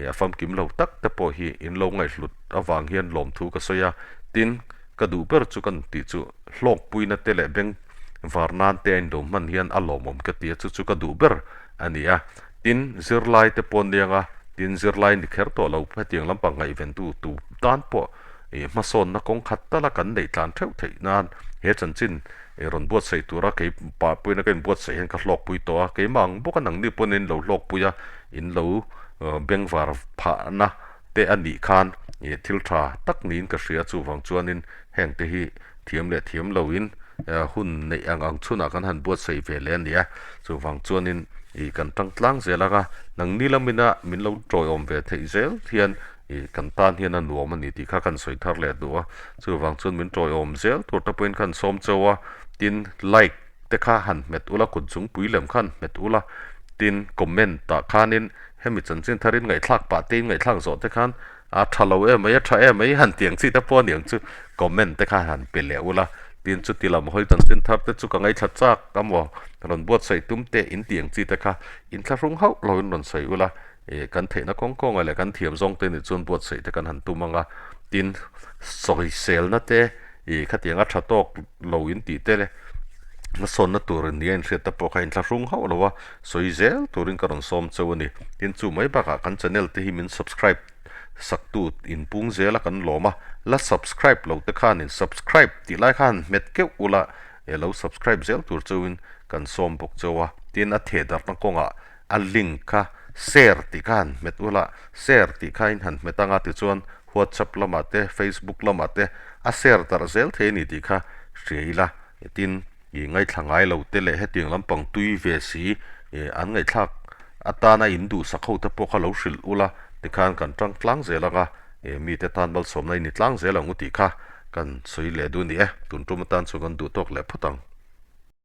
a famkim lo tak te pawh hi in lo ngaihhlut avang hian lawmthu ka sawi a, tin ka duh ber chu kan tih chu hlawkpuina te leh beng var nan te a inlo hman hian a lawmawm ka ti a, chu chu ka duh ber a ni a, tin zirlai te pawh aniang a, tin zirlai ni kher tawh lo hetiang lampang ngaihventu tu tan pawh ih hmasawnna kawng khat tala kan neih tlan theuh theih nan he chanchin ih rawn buatsaih tura kei pah pawhin ka inbuatsaih hian ka hlawkpui tawh a, keimah ang bawka nangni pawhin in lo hlawkpui a, in lo bengvar phahna te a nih khan ih thil tha tak niin ka hria chuvang chuanin heng te hi thiam leh thiam loin hun neih ang ang chhunah kan han buatsaih ve leh a ni a, chuvang chuanin ih kan tang tlang zel ang a, nangni lamina min lo tawiawm ve theih zel hian ih kan tan hian a nuam a ni tih kha kan sawi thar leh duh a, chuvang chuan min tawiawm zel tur te pawhin khan sawm chauh a, tin like te kha han hmet ula kut zungpui lem khan hmet ula, tin comment ah khanin hemi chanchin tharin ngaihthlak pah te in ngaihthlak zawh te khan A tha lo em mai, a tha em mai han tiang chi te pawh aniang chu comment te kha han pe leh ula, tin chuti lam hawi chanchin thar te chu ka ngaithla chak a maw rawn buatsaih tum teh in tiang chi te kha inthlahrung hauh lo in rawn sawi ula, ih kan theihna kawng kawngah leh kan thiam zawng te nih chuan buatsaih te kan han tum ang a, tin sawiselna te ih khatiang a tha tawk lo in tih te leh hmasawnna tur nia inhriat te pawh kha inthlahrung hauh lo a, sawi zel turin ka rawn sawm cheu a ni. Tin chu mai bakah kan channel te hi min subscribe sak tu in pung zel a kan lawm a, la subscribe lo te khanin subscribe tih lai khan hmet keuh ula e lo subscribe zel tur cheuin kan sawm bawk cheu a. Tin a theh darhna kawngah a link kha share tih kha han hmet ula, share tih kha in han hmet anga tichuan WhatsApp lamah te Facebook lamah te a share darh zel thei a ni tih kha hria ila tin Ih ngaithla ngai lo te leh hetiang lampang tui ve si ih an ngaihthlak atana in duhsak ho te pawh kha lo hrilh ula tikhan kan tang tlang zel ang a, ih mite tan malsawmna i ni tlang zel ang u tih kha kan sawi leh duh a ni e, tun tum atan chuan kan duh tawk leh phawt ang.